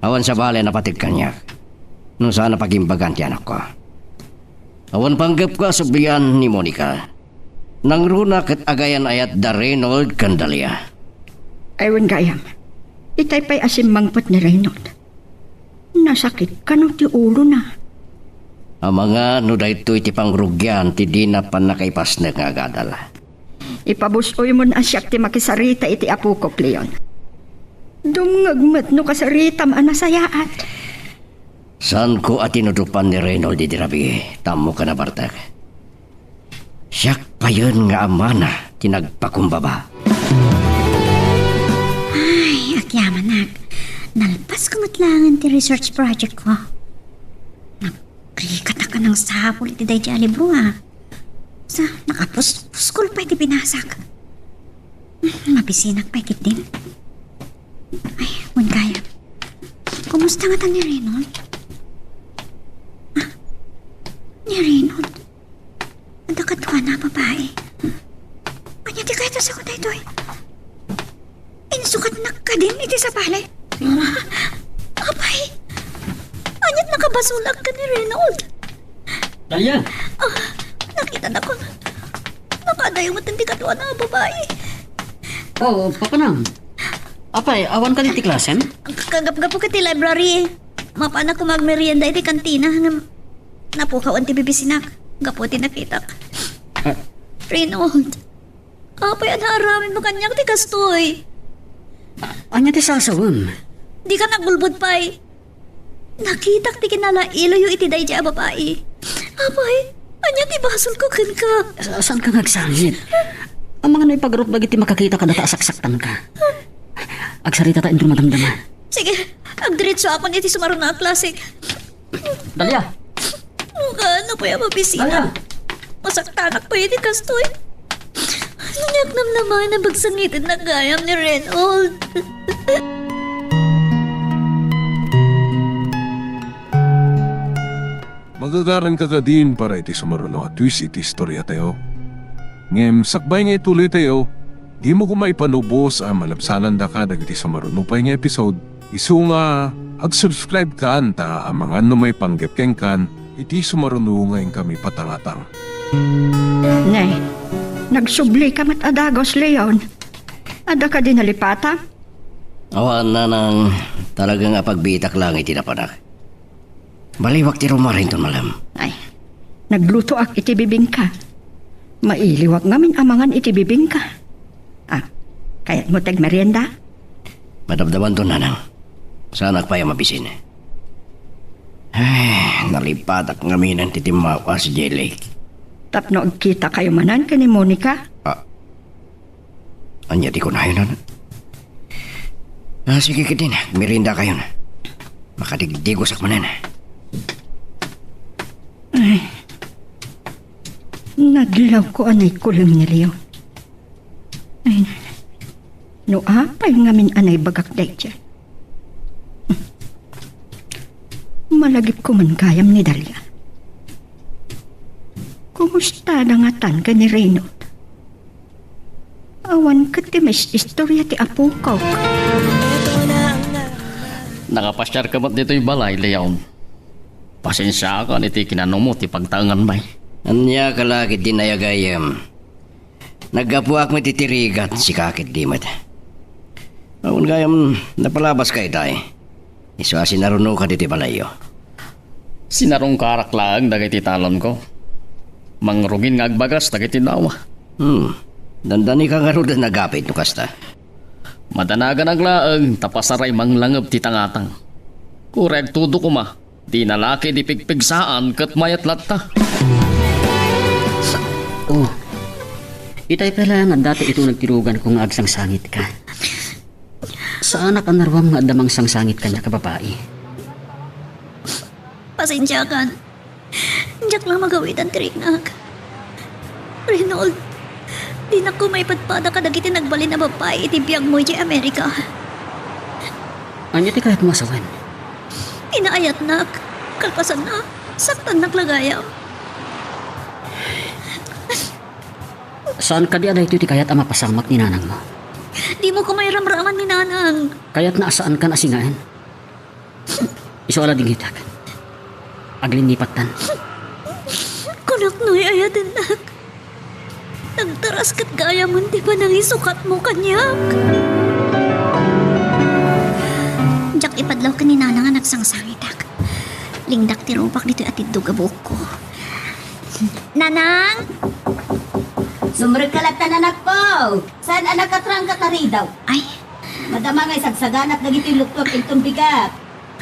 Awan sabali a napateg kaniak no saan a pagimbagan ti anakko. Awan panggepko a sublian ni Monica. Nangruna ket agayan-ayat da Reynold ken Dalia. Ay, wen gayam. Itay pay a simmangpet ni Reynold. Nasakit kano ti ulona. Amangan no daytoy ti pangrugian ti dina pannakaipasnek nga agadal. Ipabus-oymon a siak ti makisarita iti apokok, Leon. Dumngeg met no kasaritam a nasayaat. Saanko a tinudopan ni Reynold idi rabii, ta ammok a nabartek. Siak payen nga amana ti nagpakumbaba. Ay, agyamanak. Nalpasko met laengen ti research project ko. Nagrigatak a nangsapul iti daydiay a libro, a. Sa, nakapus-, puskol pay ti binasak. Hmm, mabisinak pay ketdin. Ay, wen gayam. Kumusta ngata ni Reynold? Ah, ni Reynold? Adda kaduana a babai. Ania ti kayatsa ko daytoy? Insukatnak kadin iti sabali? Apay! Aniat nakabasolak ken ni Reynold? Dalia! Ah, nakitanak. Nakadayo met ti kaduana a babai. Oh, papanam. Apay, awan kadi ti klasem? Kagapgapu ket ti library. Mapanak koma agmerienda iti kantina ngem napukawan ti bibisinak gapu ti nakitak. Ah. Reynold, apay a naaramidmo kaniak ti kastoy? A-, ania ti sasawem? Dika nagbulbod pay. Nakitak ti kinalailoyo iti daydiay a babai. Apay, ania ti basolko kenka? Sa-, saanka nga agsangit? Amangan no ipagarup dagiti makakita kadata a saksaktanka. Agsarita ta inton madamdama. Sige, agdiri Itsuakon iti sumaruno a klase. Dalia! Kaano pay a mabisita? Dalia! Masaktanak pay iti kastoy. Ania ti namnama a nabagsangitan gayam ni Reynold? Magagaranka kadin para iti sumaruno a twist iti istoriatayo. Ngem sakbay nga ituloytayo, dimo koma ipanubos a malabsanandaka dagiti sumaruno pay nga episode. Isu nga, ag-subscribe kan ta amangan no maipanggep kenkan iti sumaruno nga inkami patangatang. Ne, nagsublika met a dagus, Leon. Adda kadi nalipatam? Awan, nanang, talaga nga pagbiitak lang iti napanak. Baliwak ti rummuar inton malem. Ay, naglutoak iti bibingka. Mailiwak ngamin amangan iti bibingka. Ah, kayatmo ti agmerienda? Madamdamanto, nanang. Saanak pay a mabisin. Ay, nalipatak ngamin ti timmawa sadiay lake. Tapno agkitakayo manen ken ni Monica? Ah, Ania ti kunayo, nanang? Ah, sige ketdin, meriendakayon. Makadigdigosak manen. Ay, nadlawko a naikulem ni Leon. Ay, no apay ngamin a naibagak daydiay. Malagipko man gayam ni Dalia. Kumustada ngatan ken ni Reynold? Awan ket ti mais-istoria ti apok. Nakapasiarka met ditoy balay, Leon. Pasensiakan iti kinanumo ti pagtaengan, bay. Ania ka la ketdin ay agayem? Naggapuak met iti rigat, sika ketdi met. Awan gayam napalabaska itay. Isu a sinarunoka ditoy balayyo. Sinarungkarak laeng dagiti talonko. Mangrugin nga agbagas dagiti dawa. Hmm. Dandanika ngaruden a gapit no kasta. Madanaganak laeng ta pasaray manglangeb ti tangatang. Uray agtudo koma, dina la ketdi pigpigsaan ket mayat latta. Oh, itay pay laeng adda ti itulod ti ruganko nga agsangsangitka. Saanak a naruam nga adda mangsangsangit kaniak a babai. Pasensiakan. Diak la magawidan ti riknak. Reynold, dinak koma ipadpada kadagiti nagbalin a babbai iti biagmo idiay Amerika. Ania ti kayatmo a sawen? Pinaayatnak. Kalpasanna, saktannak la gayam. Saan kadi a daytoy ti kayat a mapasamak ni nanangmo? Dimo koma iramraman ni nanang. Kayatna a saankan a singaen. Isu a la dingitak. Aglinipattan. Kunak no ay-ayatennak. Nagtaras ket gayamen ti panangisukatmo kaniak. Diak ipadlaw ken ni nanang a nagsangsangitak. Lingdak ti rupak ditoy atiddog a buokko. Nanang! Sumrekka latta, anakko! Saan a nakatrangka ta ridaw? Ay. Madama nga isagsaganak dagiti luktok inton bigat.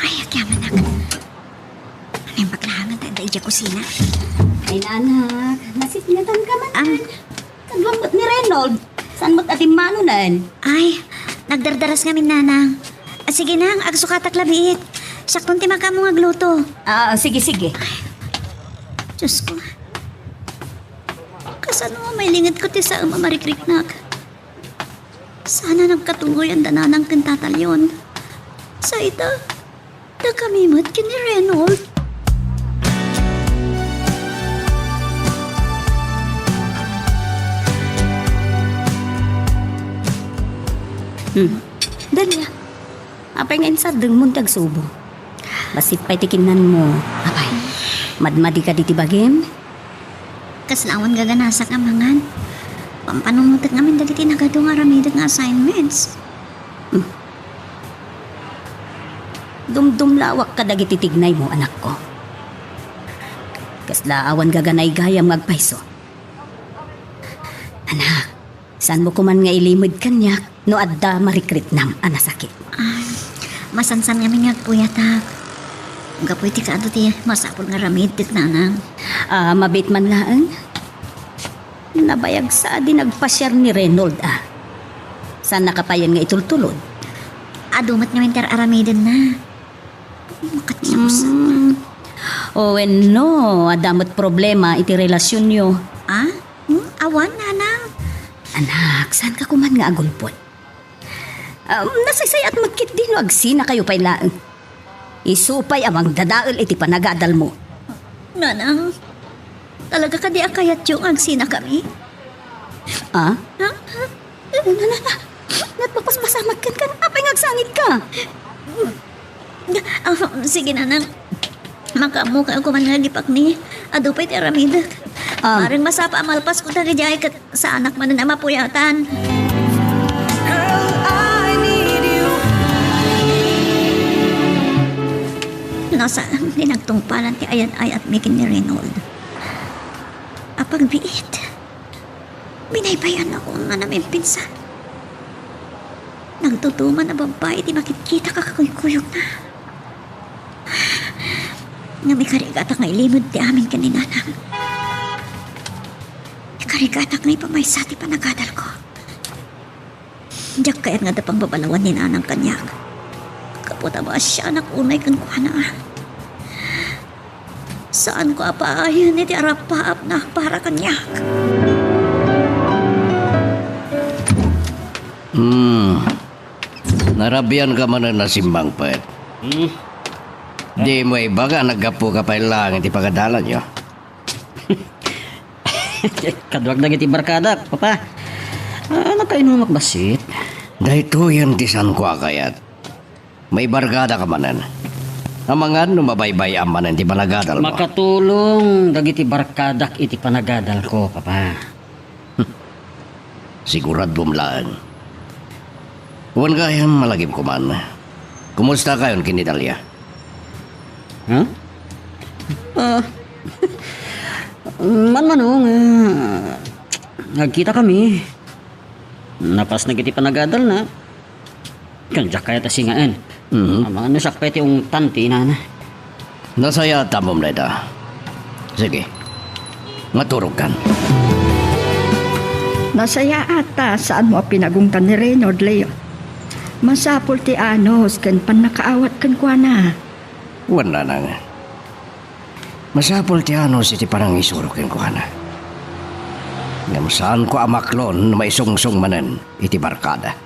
Ay, agyamanak. Ano yung paglahangan tayo dahil dyan kusina? Ay, anak, nasipngatanka man. Am. Kaduam met ni Reynold. Saan met a timmanonen? Ay, nagdardaras ngamin, nanang. Ah, sige nang, agsukatak labiit. Siakton ti makaammo nga agluto. Ah, sige, sige. Diyos ko. Kasano nga mailingedko ti saem a marikriknak? Sana nagkatuloyan da nanang ken tata Leon. Sa ita, dakami met ken ni Reynold. Hmm. Dalia, apay nga insardengmon ti agsubo? Bassit pay ti kinnanmo. Apay, madmadi kadi ti bagim? Kasla awan gaganasak a mangan. Pampanunotek ngamin dagiti nagadu nga aramidek nga assignments. Hmm. Dumdumlawak kadagiti tignaymo, anakko. Kasla awan gaganay gayam nga agpayso. Anak, saanmo koman nga ilimed kaniak no adda marikriknam a nasakit? Ah, masansan ngamin nga agpuyatak. Gapu iti kaadu ti masapul nga aramid ket nanang. Ah, mabiit man laeng. Nabayag sa di nagpasiar ni Reynold, ah. Saannaka payen nga itultulod? Adu met ngamin ti ar-aramidenna. Makatiusan. Hmm. O wenno, adda met problema iti relasyonyo. Ah? Hmm? Awan, nanang. Anak, saan ka kuman nga agulpot? Um, nasaysay-at met ketdi no agsinakayo pay laeng. Isu pay a mangdadael iti panagadalmo. Nanang, talaga kadi a kayatyo nga agsinakami? Ah? Ha? Ha? Na, na, na, na. Nagpapaspasamak kenka. Apay nga agsangitka? Ah, sige, nanang. Makaammokayo koman nga agipakni. Adu pay ti aramidek. Ah. Maring masapa a malpasko dagiti ay ket saanak manen a mapuyatan. Girl, I need you. No saan ti nagtungpalan ti ayat-ayatmi ken ni Reynold a pagbiit. Binaybay-annakon nga namimpinsan. Nagtutuman a babbai ti makitkitak a kakuykuyogna. Ngem ikarigatak nga ilimed ti amin ken ni nanang. Ikarigatak nga ipamaysa ti panagadalko. Diak kayat nga adda pangbabalawan ni nanang kaniak. Gapu ta maasianak unay kenkuana. Saanko a paayen iti arappaapna para kaniak. Hmm. Narabian ka manen a simmangpet. Hmm? Di mo ibaga a naggapu ka pay laeng iti pagadalanyo. Kaduak dagiti barkadak, papa. Ah, nagkainumak bassit. Daytoyen ti saanko a kayat. Maibarkada ka manen. Amangan no mabaybay-am manen ti panagadalmo. Makatulong dagiti barkadak iti panagadalko, papa. Siguraduam laeng. Wen gayam, malagipko man. Kumustakayon ken ni Dalia? Ha? Ah, manmano nga agkitakami. Napasnek iti panagadalna. Ken diak kayat a singaen. Mhm. Amangan no siak pay ti ungtan ti inana. Nasayaat ta ammom dayta. Sige. Maturogkan. Nasayaat ta saanmo a pinagungtan ni Reynold, Leo. Masapul ti anus ken pannakaawat kenkuana. Wen, nanang. Masapul ti anus iti panangisuro kenkuana. Ngem saanko a maklon no maisungsong manen iti barkada.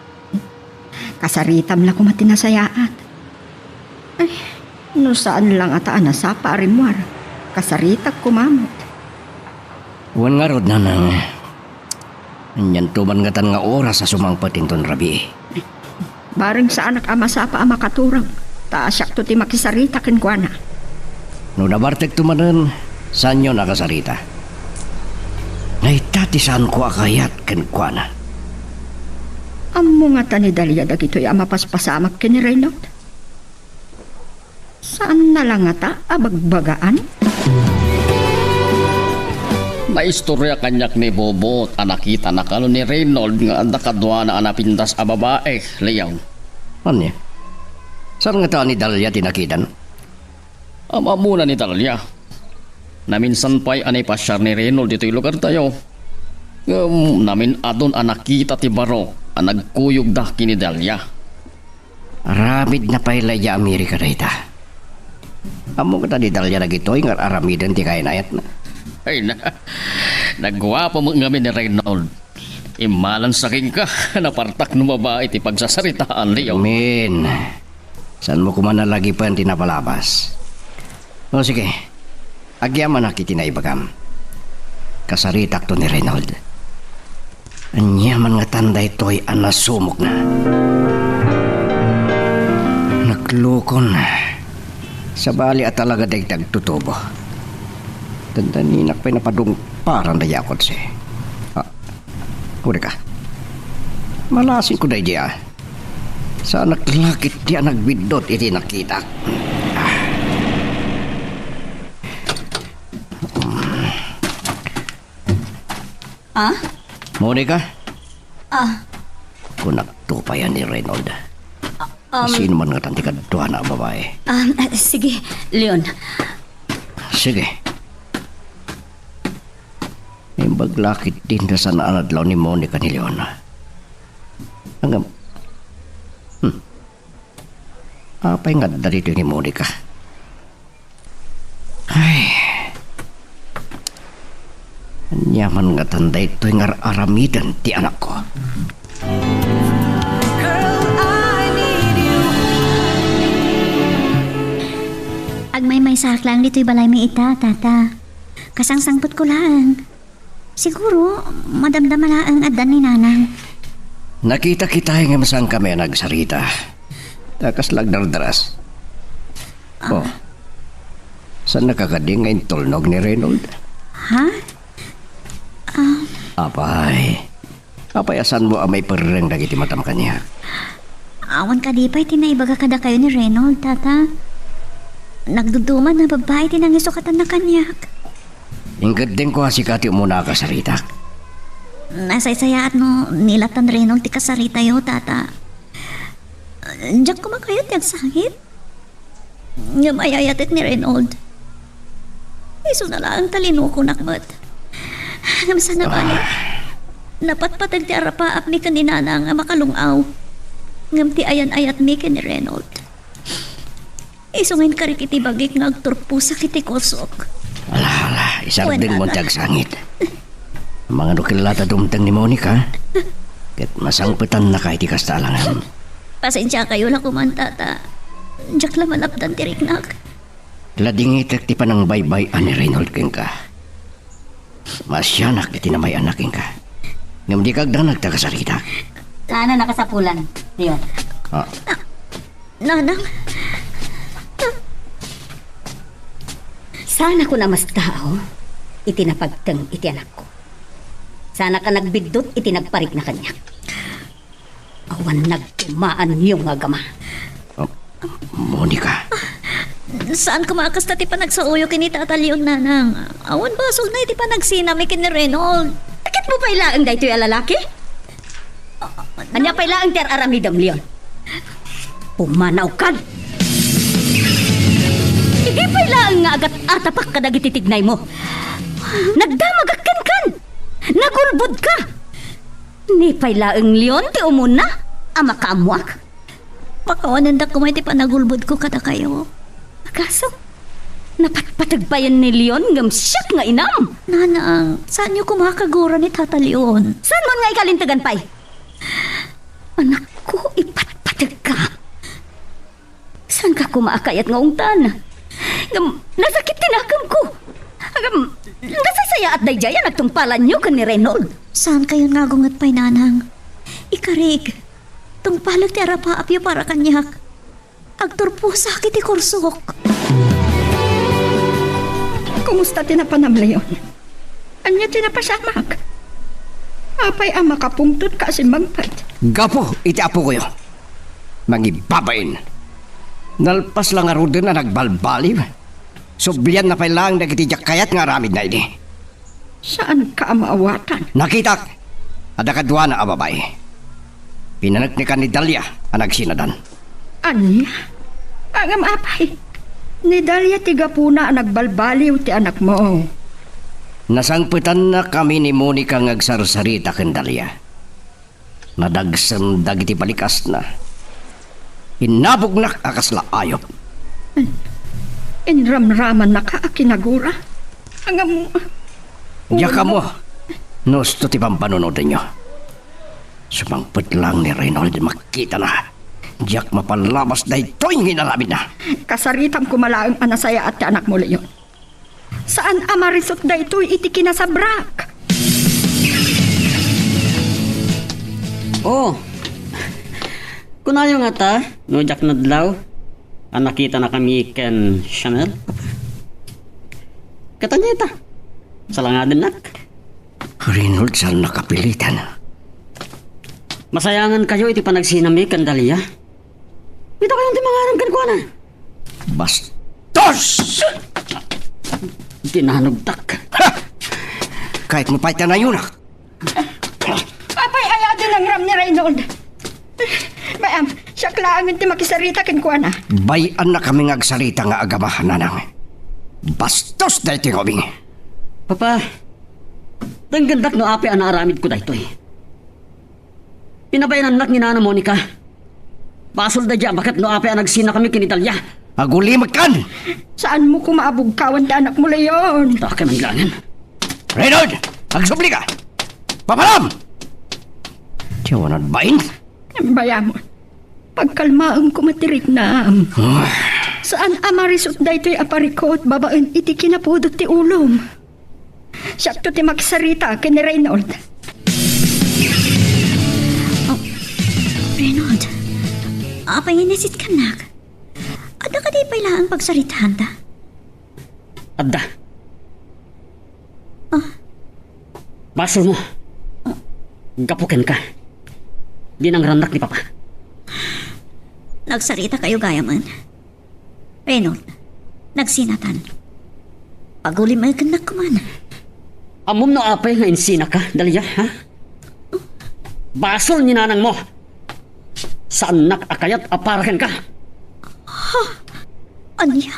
Kasaritam la koma ti nasayaat. Ay, no saan la ngata a nasapa a rimmuar, kasaritak koma met. Wen ngarud, nanang, anianto man ngatan nga oras a sumangpet inton rabii? Bareng saanak a masapa a makaturang, ta siakto ti makisarita kenkuana. No nabartekto manen, saanyon a kasarita. Dayta ti saanko a kayat kenkuana. Ammo ngata ni Dalia dagitoy a mapaspasamak ken ni Reynold? Saanna la ngata a bagbagaan? Naistorya kaniak ni Bobo a nakitana kano ni Reynold nga adda kaduana a napintas a babai, Leo. Ania? Saan ngata ni Dalia ti nakitan? Am-ammona ni Dalia. Naminsan pay a naipasiar ni Reynold ditoy lugartayo. Ngem namin-adun a nakita ti baro a nagkuyogda ken ni Dalia. Aramidna pay la idiay Amerika dayta. Ammo ngata ni Dalia dagitoy nga ar-aramiden ti kainayatna. Ay na, nagguapo met ngamin ni Reynold. Immalansa kenka, napartak no babai ti pagsasaritaan, Leo. Amin. Saanmo koma nalagipen ti napalabas. O sige, agyamanak iti naibagam. Kasaritakto ni Reynold. Ania man ngatan daytoy a nasumokna? Naklukon. Sabali a talaga dayta agtutubo. Dandaninak pay napadungparan dayta a kotse. Ah, kunak. Malasingko daydi a. Saanak la ketdi a nagbiddut iti nakitak. Ah? Monica? Ah. Kunakto pay a ni Reynold. Um, Sino man ngatan ti kaduana a babai? Ah, ah, sige, Leon. Sige. Imbag la ketdin ta saan a nadlaw ni Monica ni Leon. Ngem, hmm. Apay nga adda ditoy ni Monica? Ay. Ania man ngatan daytoy nga ar-aramiden ti anakko? Agmaymaysaak laeng ditoy balaymi ita, Tata. Kasangsangpetko laeng. Siguro, madamdama laeng addan ni Nanang. Nakita kita ngem saankami a nagsarita. Ta kasla agdardaras. Ah. Oh. Saannaka kadi nga intulnog ni Reynold? Ha? Ah. Apay. Apay a saanmo a maiperreng dagiti matam kaniak? Awan kadi pay ti naibaga kadakayo ni Reynold, Tata. Nagduduman a babbai ti nangisukatanna kaniak. Inkeddengko a sika ti umuna a kasaritak. Nasaysayaat no nilatan Reynold ti kasaritayo, Tata. Diak koma kayat ti agsangit. Ngem ay-ayatek ni Reynold. Isuna laeng ta linukonak met. Ngem saan a bale, napatpateg ti arapaapmi ken ni Nanang a makalung-aw. Ngem ti ayan-ayatmi ken ni Reynold, isu nga inkarik iti bagik nga agturposak iti kursok. Ala, ala, isardengmon ti agsangit. Mangano ket la ta dumteng ni Monica, ket masangpetannaka iti kasta a langam. Pasensiakayo la koman, Tata. Diak la malapdan ti riknak. Ladingitek ti panangbaybay-an ni Reynold kenka. Maasianak iti namay-anna kenka. Ngem dika agdanag ta kasaritak. Saan a nakasapulan, Leon? Ah. Nanang. Saanakon a mastao iti napagteng iti anakko. Saanak a nagbiddut iti nagparikna kaniak. Awan nagtumaanyo nga agama. Oh, Monica. Saan koma a kasta ti panagsaoyo ken ni Tata Leon, Nanang. Awan basolna iti panagsinami ken ni Reynold. Sakitmo pay laeng daytoy a lalaki? Ania pay laeng ti ar-aramidem, Leon? Pumanawkan! Idi pay laeng nga agat-atapak kadagiti tignaymo, nagdamagak kenkan! Nagulbodka! Ni pay laeng Leon ti umuna a makaammoak. Pakawanendak koma iti panagulbodko kadakayo. Kaso, napatpateg payen ni Leon ngem siak nga inam. Nanang, saanyo koma a kagura ni Tata Leon? Saanmon nga ikalintegan pay? Anakko, ipatpategka. Saanka koma a kayat nga ungtan? Ngem nasakit ti nakemko. Ngem nasaysayaat daydiay a nagtungpalanyo ken ni Reynold. Saankayon nga agunget pay, Nanang. Ikarik, tungpalek ti arapaapyo para kaniak. Agturposak iti kursok. Kumusta ti napanam, Leon? Ania ti napasamak? Apay a makapungtodka a simmangpet? Gapu iti apokoyo. Mangibabain. Nalpas la ngaruden a nagbalbaliw. Sublianna pay laeng dagiti diak kayat nga aramidna idi. Saanka a maawatan? Nakitak. Adda kaduana a babai. Pinaneknekan ni Dalia a nagsinadan. Ania? Ngem apay, ni Dalia ti gapuna a nagbalbaliw ti anakmo. Nasangpetannakami ni Monica nga agsarsarita ken Dalia. Nadagsen dagiti balikasna. Innabognak a kasla ayup. Inramramannaka a kinagura. Ngem, diak ammo no usto ti pampanunotenyo. Sumangpet laeng ni Reynold makitana. Diak mapalabas daytoy nga inaramidna. Kasaritam koma laeng a nasayaat ti anakmo, Leon. Saan a marisut daytoy iti kinasabrak. Oh. Kunayo ngata, no diak nadlaw a nakitanakami ken Chanel? Ket ania ita? Salangadennak. Reynold, saan nakapilitan. Masayangan kayo iti panagsinami ken Dalia. Ita kayon ti mangarem kenkuana. Bastos! Dinanogtak. Ha! Kayatmo pay ti anayunak. Apay aya ti nangram ni Reynold? Bay-am, siak laengen ti makisarita kenkuana. Bay-annakami nga agsarita nga agama, Nanang. Bastos daytoy nga ubing. Papa, denggendak no apay a naaramidko daytoy. Pinabainannak ni Nana Monica. Basol daydiay a baket no apay a nagsinakami ken ni Dalia. Agulimekkan! Saanmo koma a bugkawan ti anakmo, Leon. Dakay man laengen. Reynold! Agsublika! Papanam! Ti awan a bain! Bayamon, pagkalmaem koma ti riknam. Ah. Saan a marisut daytoy a parikut babaen iti kinapudot ti ulom. Siakto ti maksarita ken ni Reynold. Oh, Reynold, apay nga inisitkannak? Adda kadi pay laeng pagsaritaanta? Adda. Ah. Basolmo. Gapu kenka, dinangrannak ni Papa. Nagsaritakayo gayamen. Reynold, nagsinatan. Pagulimekennak koman. Ammom no apay nga insinaka, Dalia, ha? Basol ni nanangmo. Saannak a kayat a para kenka. Ha? Ania?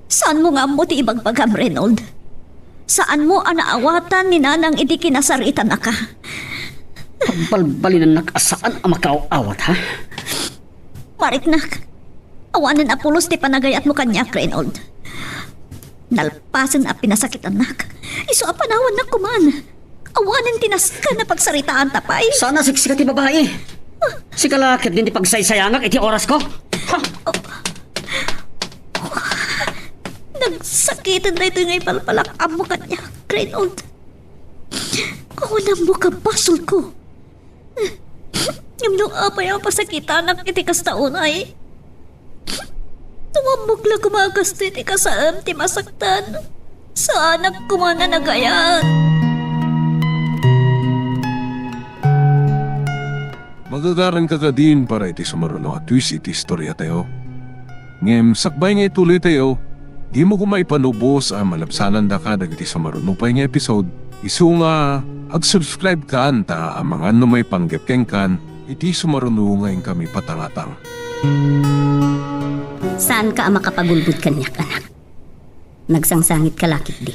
Saanmo nga ammo ti ibagbagam, Reynold? Saanmo a naawatan ni nanang idi kinasaritanaka? Pagbalbalinannak a saan a makaaw-awat, ha? Mariknak, awanen a pulos ti panagayatmo kaniak, Reynold. Nalpasen a pinasakitannak. Isu a panawannak koman. Awanen ti nasken a pagsaritaanta pay. Saan a siksika ti babai. Sika la ketdin ti pagsaysayangak iti orasko. Ha? Nagsakiten daytoy nga ipalpalak-ammo kaniak, Reynold. Awan ammo a basolko. Ngem no apay a pasakitanak iti kasta unay? No ammok la koma a kastoy ti kasaem ti masaktan, saanak koma a nagayat. Magagaranka kadin para iti sumaruno a twist iti istoriatayo. Ngem sakbay nga ituloytayo, dimo koma ipanubos a malabsanandaka dagiti sumaruno pay nga episode, isu nga ag-subscribe kan ta amangan no maipanggep kenkan iti sumaruno nga inkami patangatang. Saanka a makapagulbod kaniak, anak. Nagsangsangitka la ketdi.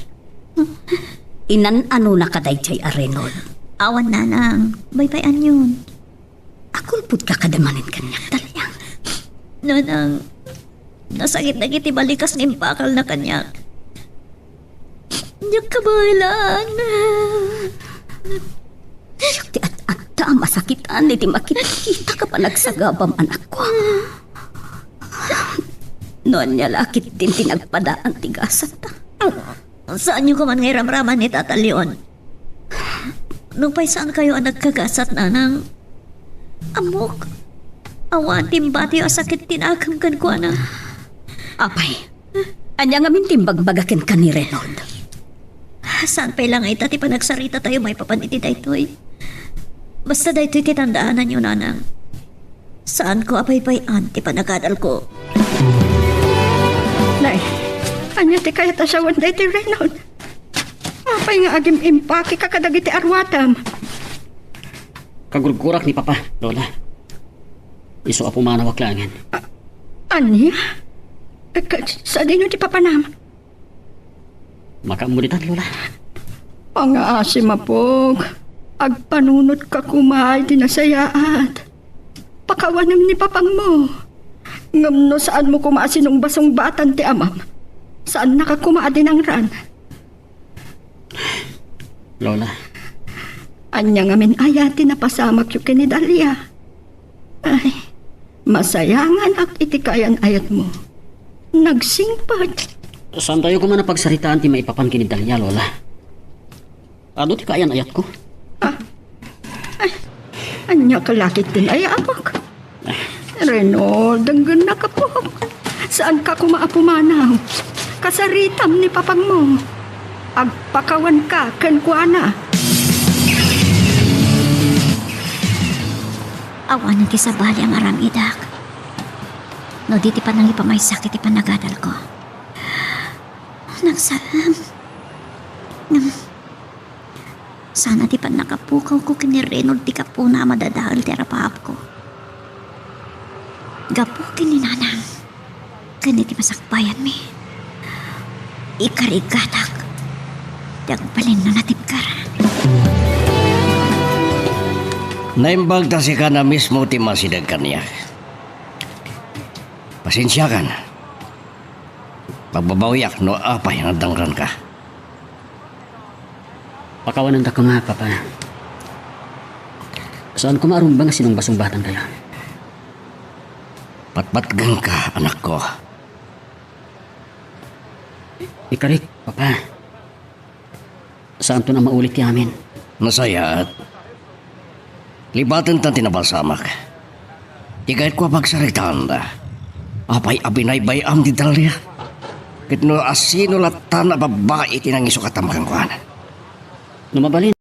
Inan-anonaka daydiay a Reynold. Awan, nanang. Baybay-anyon. Agulbodka kada manen kaniak, Dalia. Nanang, nasakit dagiti balikas nga impakalna kaniak. Diak kabaelan. Siak ti at-adda a masakitan iti makitkitak a panagsagabam, anakko. No ania la ketdin ti nagpadaan ti gasatta. Saanyo koman nga iramraman ni Tata Leon. Nupay saankayo a nagkagasat, nanang, ammok, awan ti imbatiyo a sakit ti nakem kenkuana. Apay, ania ngamin ti imbagbaga kenka ni Reynold? Saan pay la nga ita ti panagsaritatayo maipapan iti daytoy. Basta daytoy ti tandaananyo, nanang. Saanko a baybay-an ti panagadalko. Nay, ania ti kayat a sawen daytoy Reynold? Apay nga agim-impakeka kadagiti aruatam? Kagurgurak ni Papa, Lola. Isu a pumanawak laengen. A-, ania? Ka-, sadino ti papanam? Makaammo ditan, Lola. Pangasim, apok. Agpanunotka koma iti nasayaat. Pakawanem ni papangmo. Ngem no saanmo koma a sinungbasungbatan ti amam, saannaka koma a dinangran. Lola. Ania ngamin aya ti napasamakyo ken ni Dalia? Ay, masayanganak iti kaayan-ayatmo. Nagsingpet. Saantayo koma a pagsaritaan ti maipapan ken ni Dalia, Lola. Adu ti kaayan-ayatko. Ah. Ay, ania ka la ketdin aya, apok? Reynold, denggennak, apok. Saanka koma a pumanaw. Kasaritam ni papangmo. Agpakawanka kenkuana. Awanen ti sabali a maram-idak no di ti panangipamaysak iti panagadalko. Nagsalaam. Ngem, sana ti pannakapukawko ken ni Reynold ti gapuna a madadael ti arapaapko. Gapu ken ni Nanang ken iti masakbayanmi, ikarigatak ti agbalin no natibker. Naimbag ta sika na mismo ti masideg kaniak. Pasensiakan. Pagbabawiak no apay nga addangrangka. Pakawananda koma, Papa. Saan koma a rumbeng a sinungbasungbatan kayo. Patpatgangka, anakko. Ikarik, Papa. Saanton a maulit ti amin. Nasayaat. Libaten tan ti nabalsamak. Ti kayatko a pagsaritaanda. Apay a binaybay-am ti Dalia? Ket no asino latta a babbai ti nangisukatam kenkuana? No mabalin,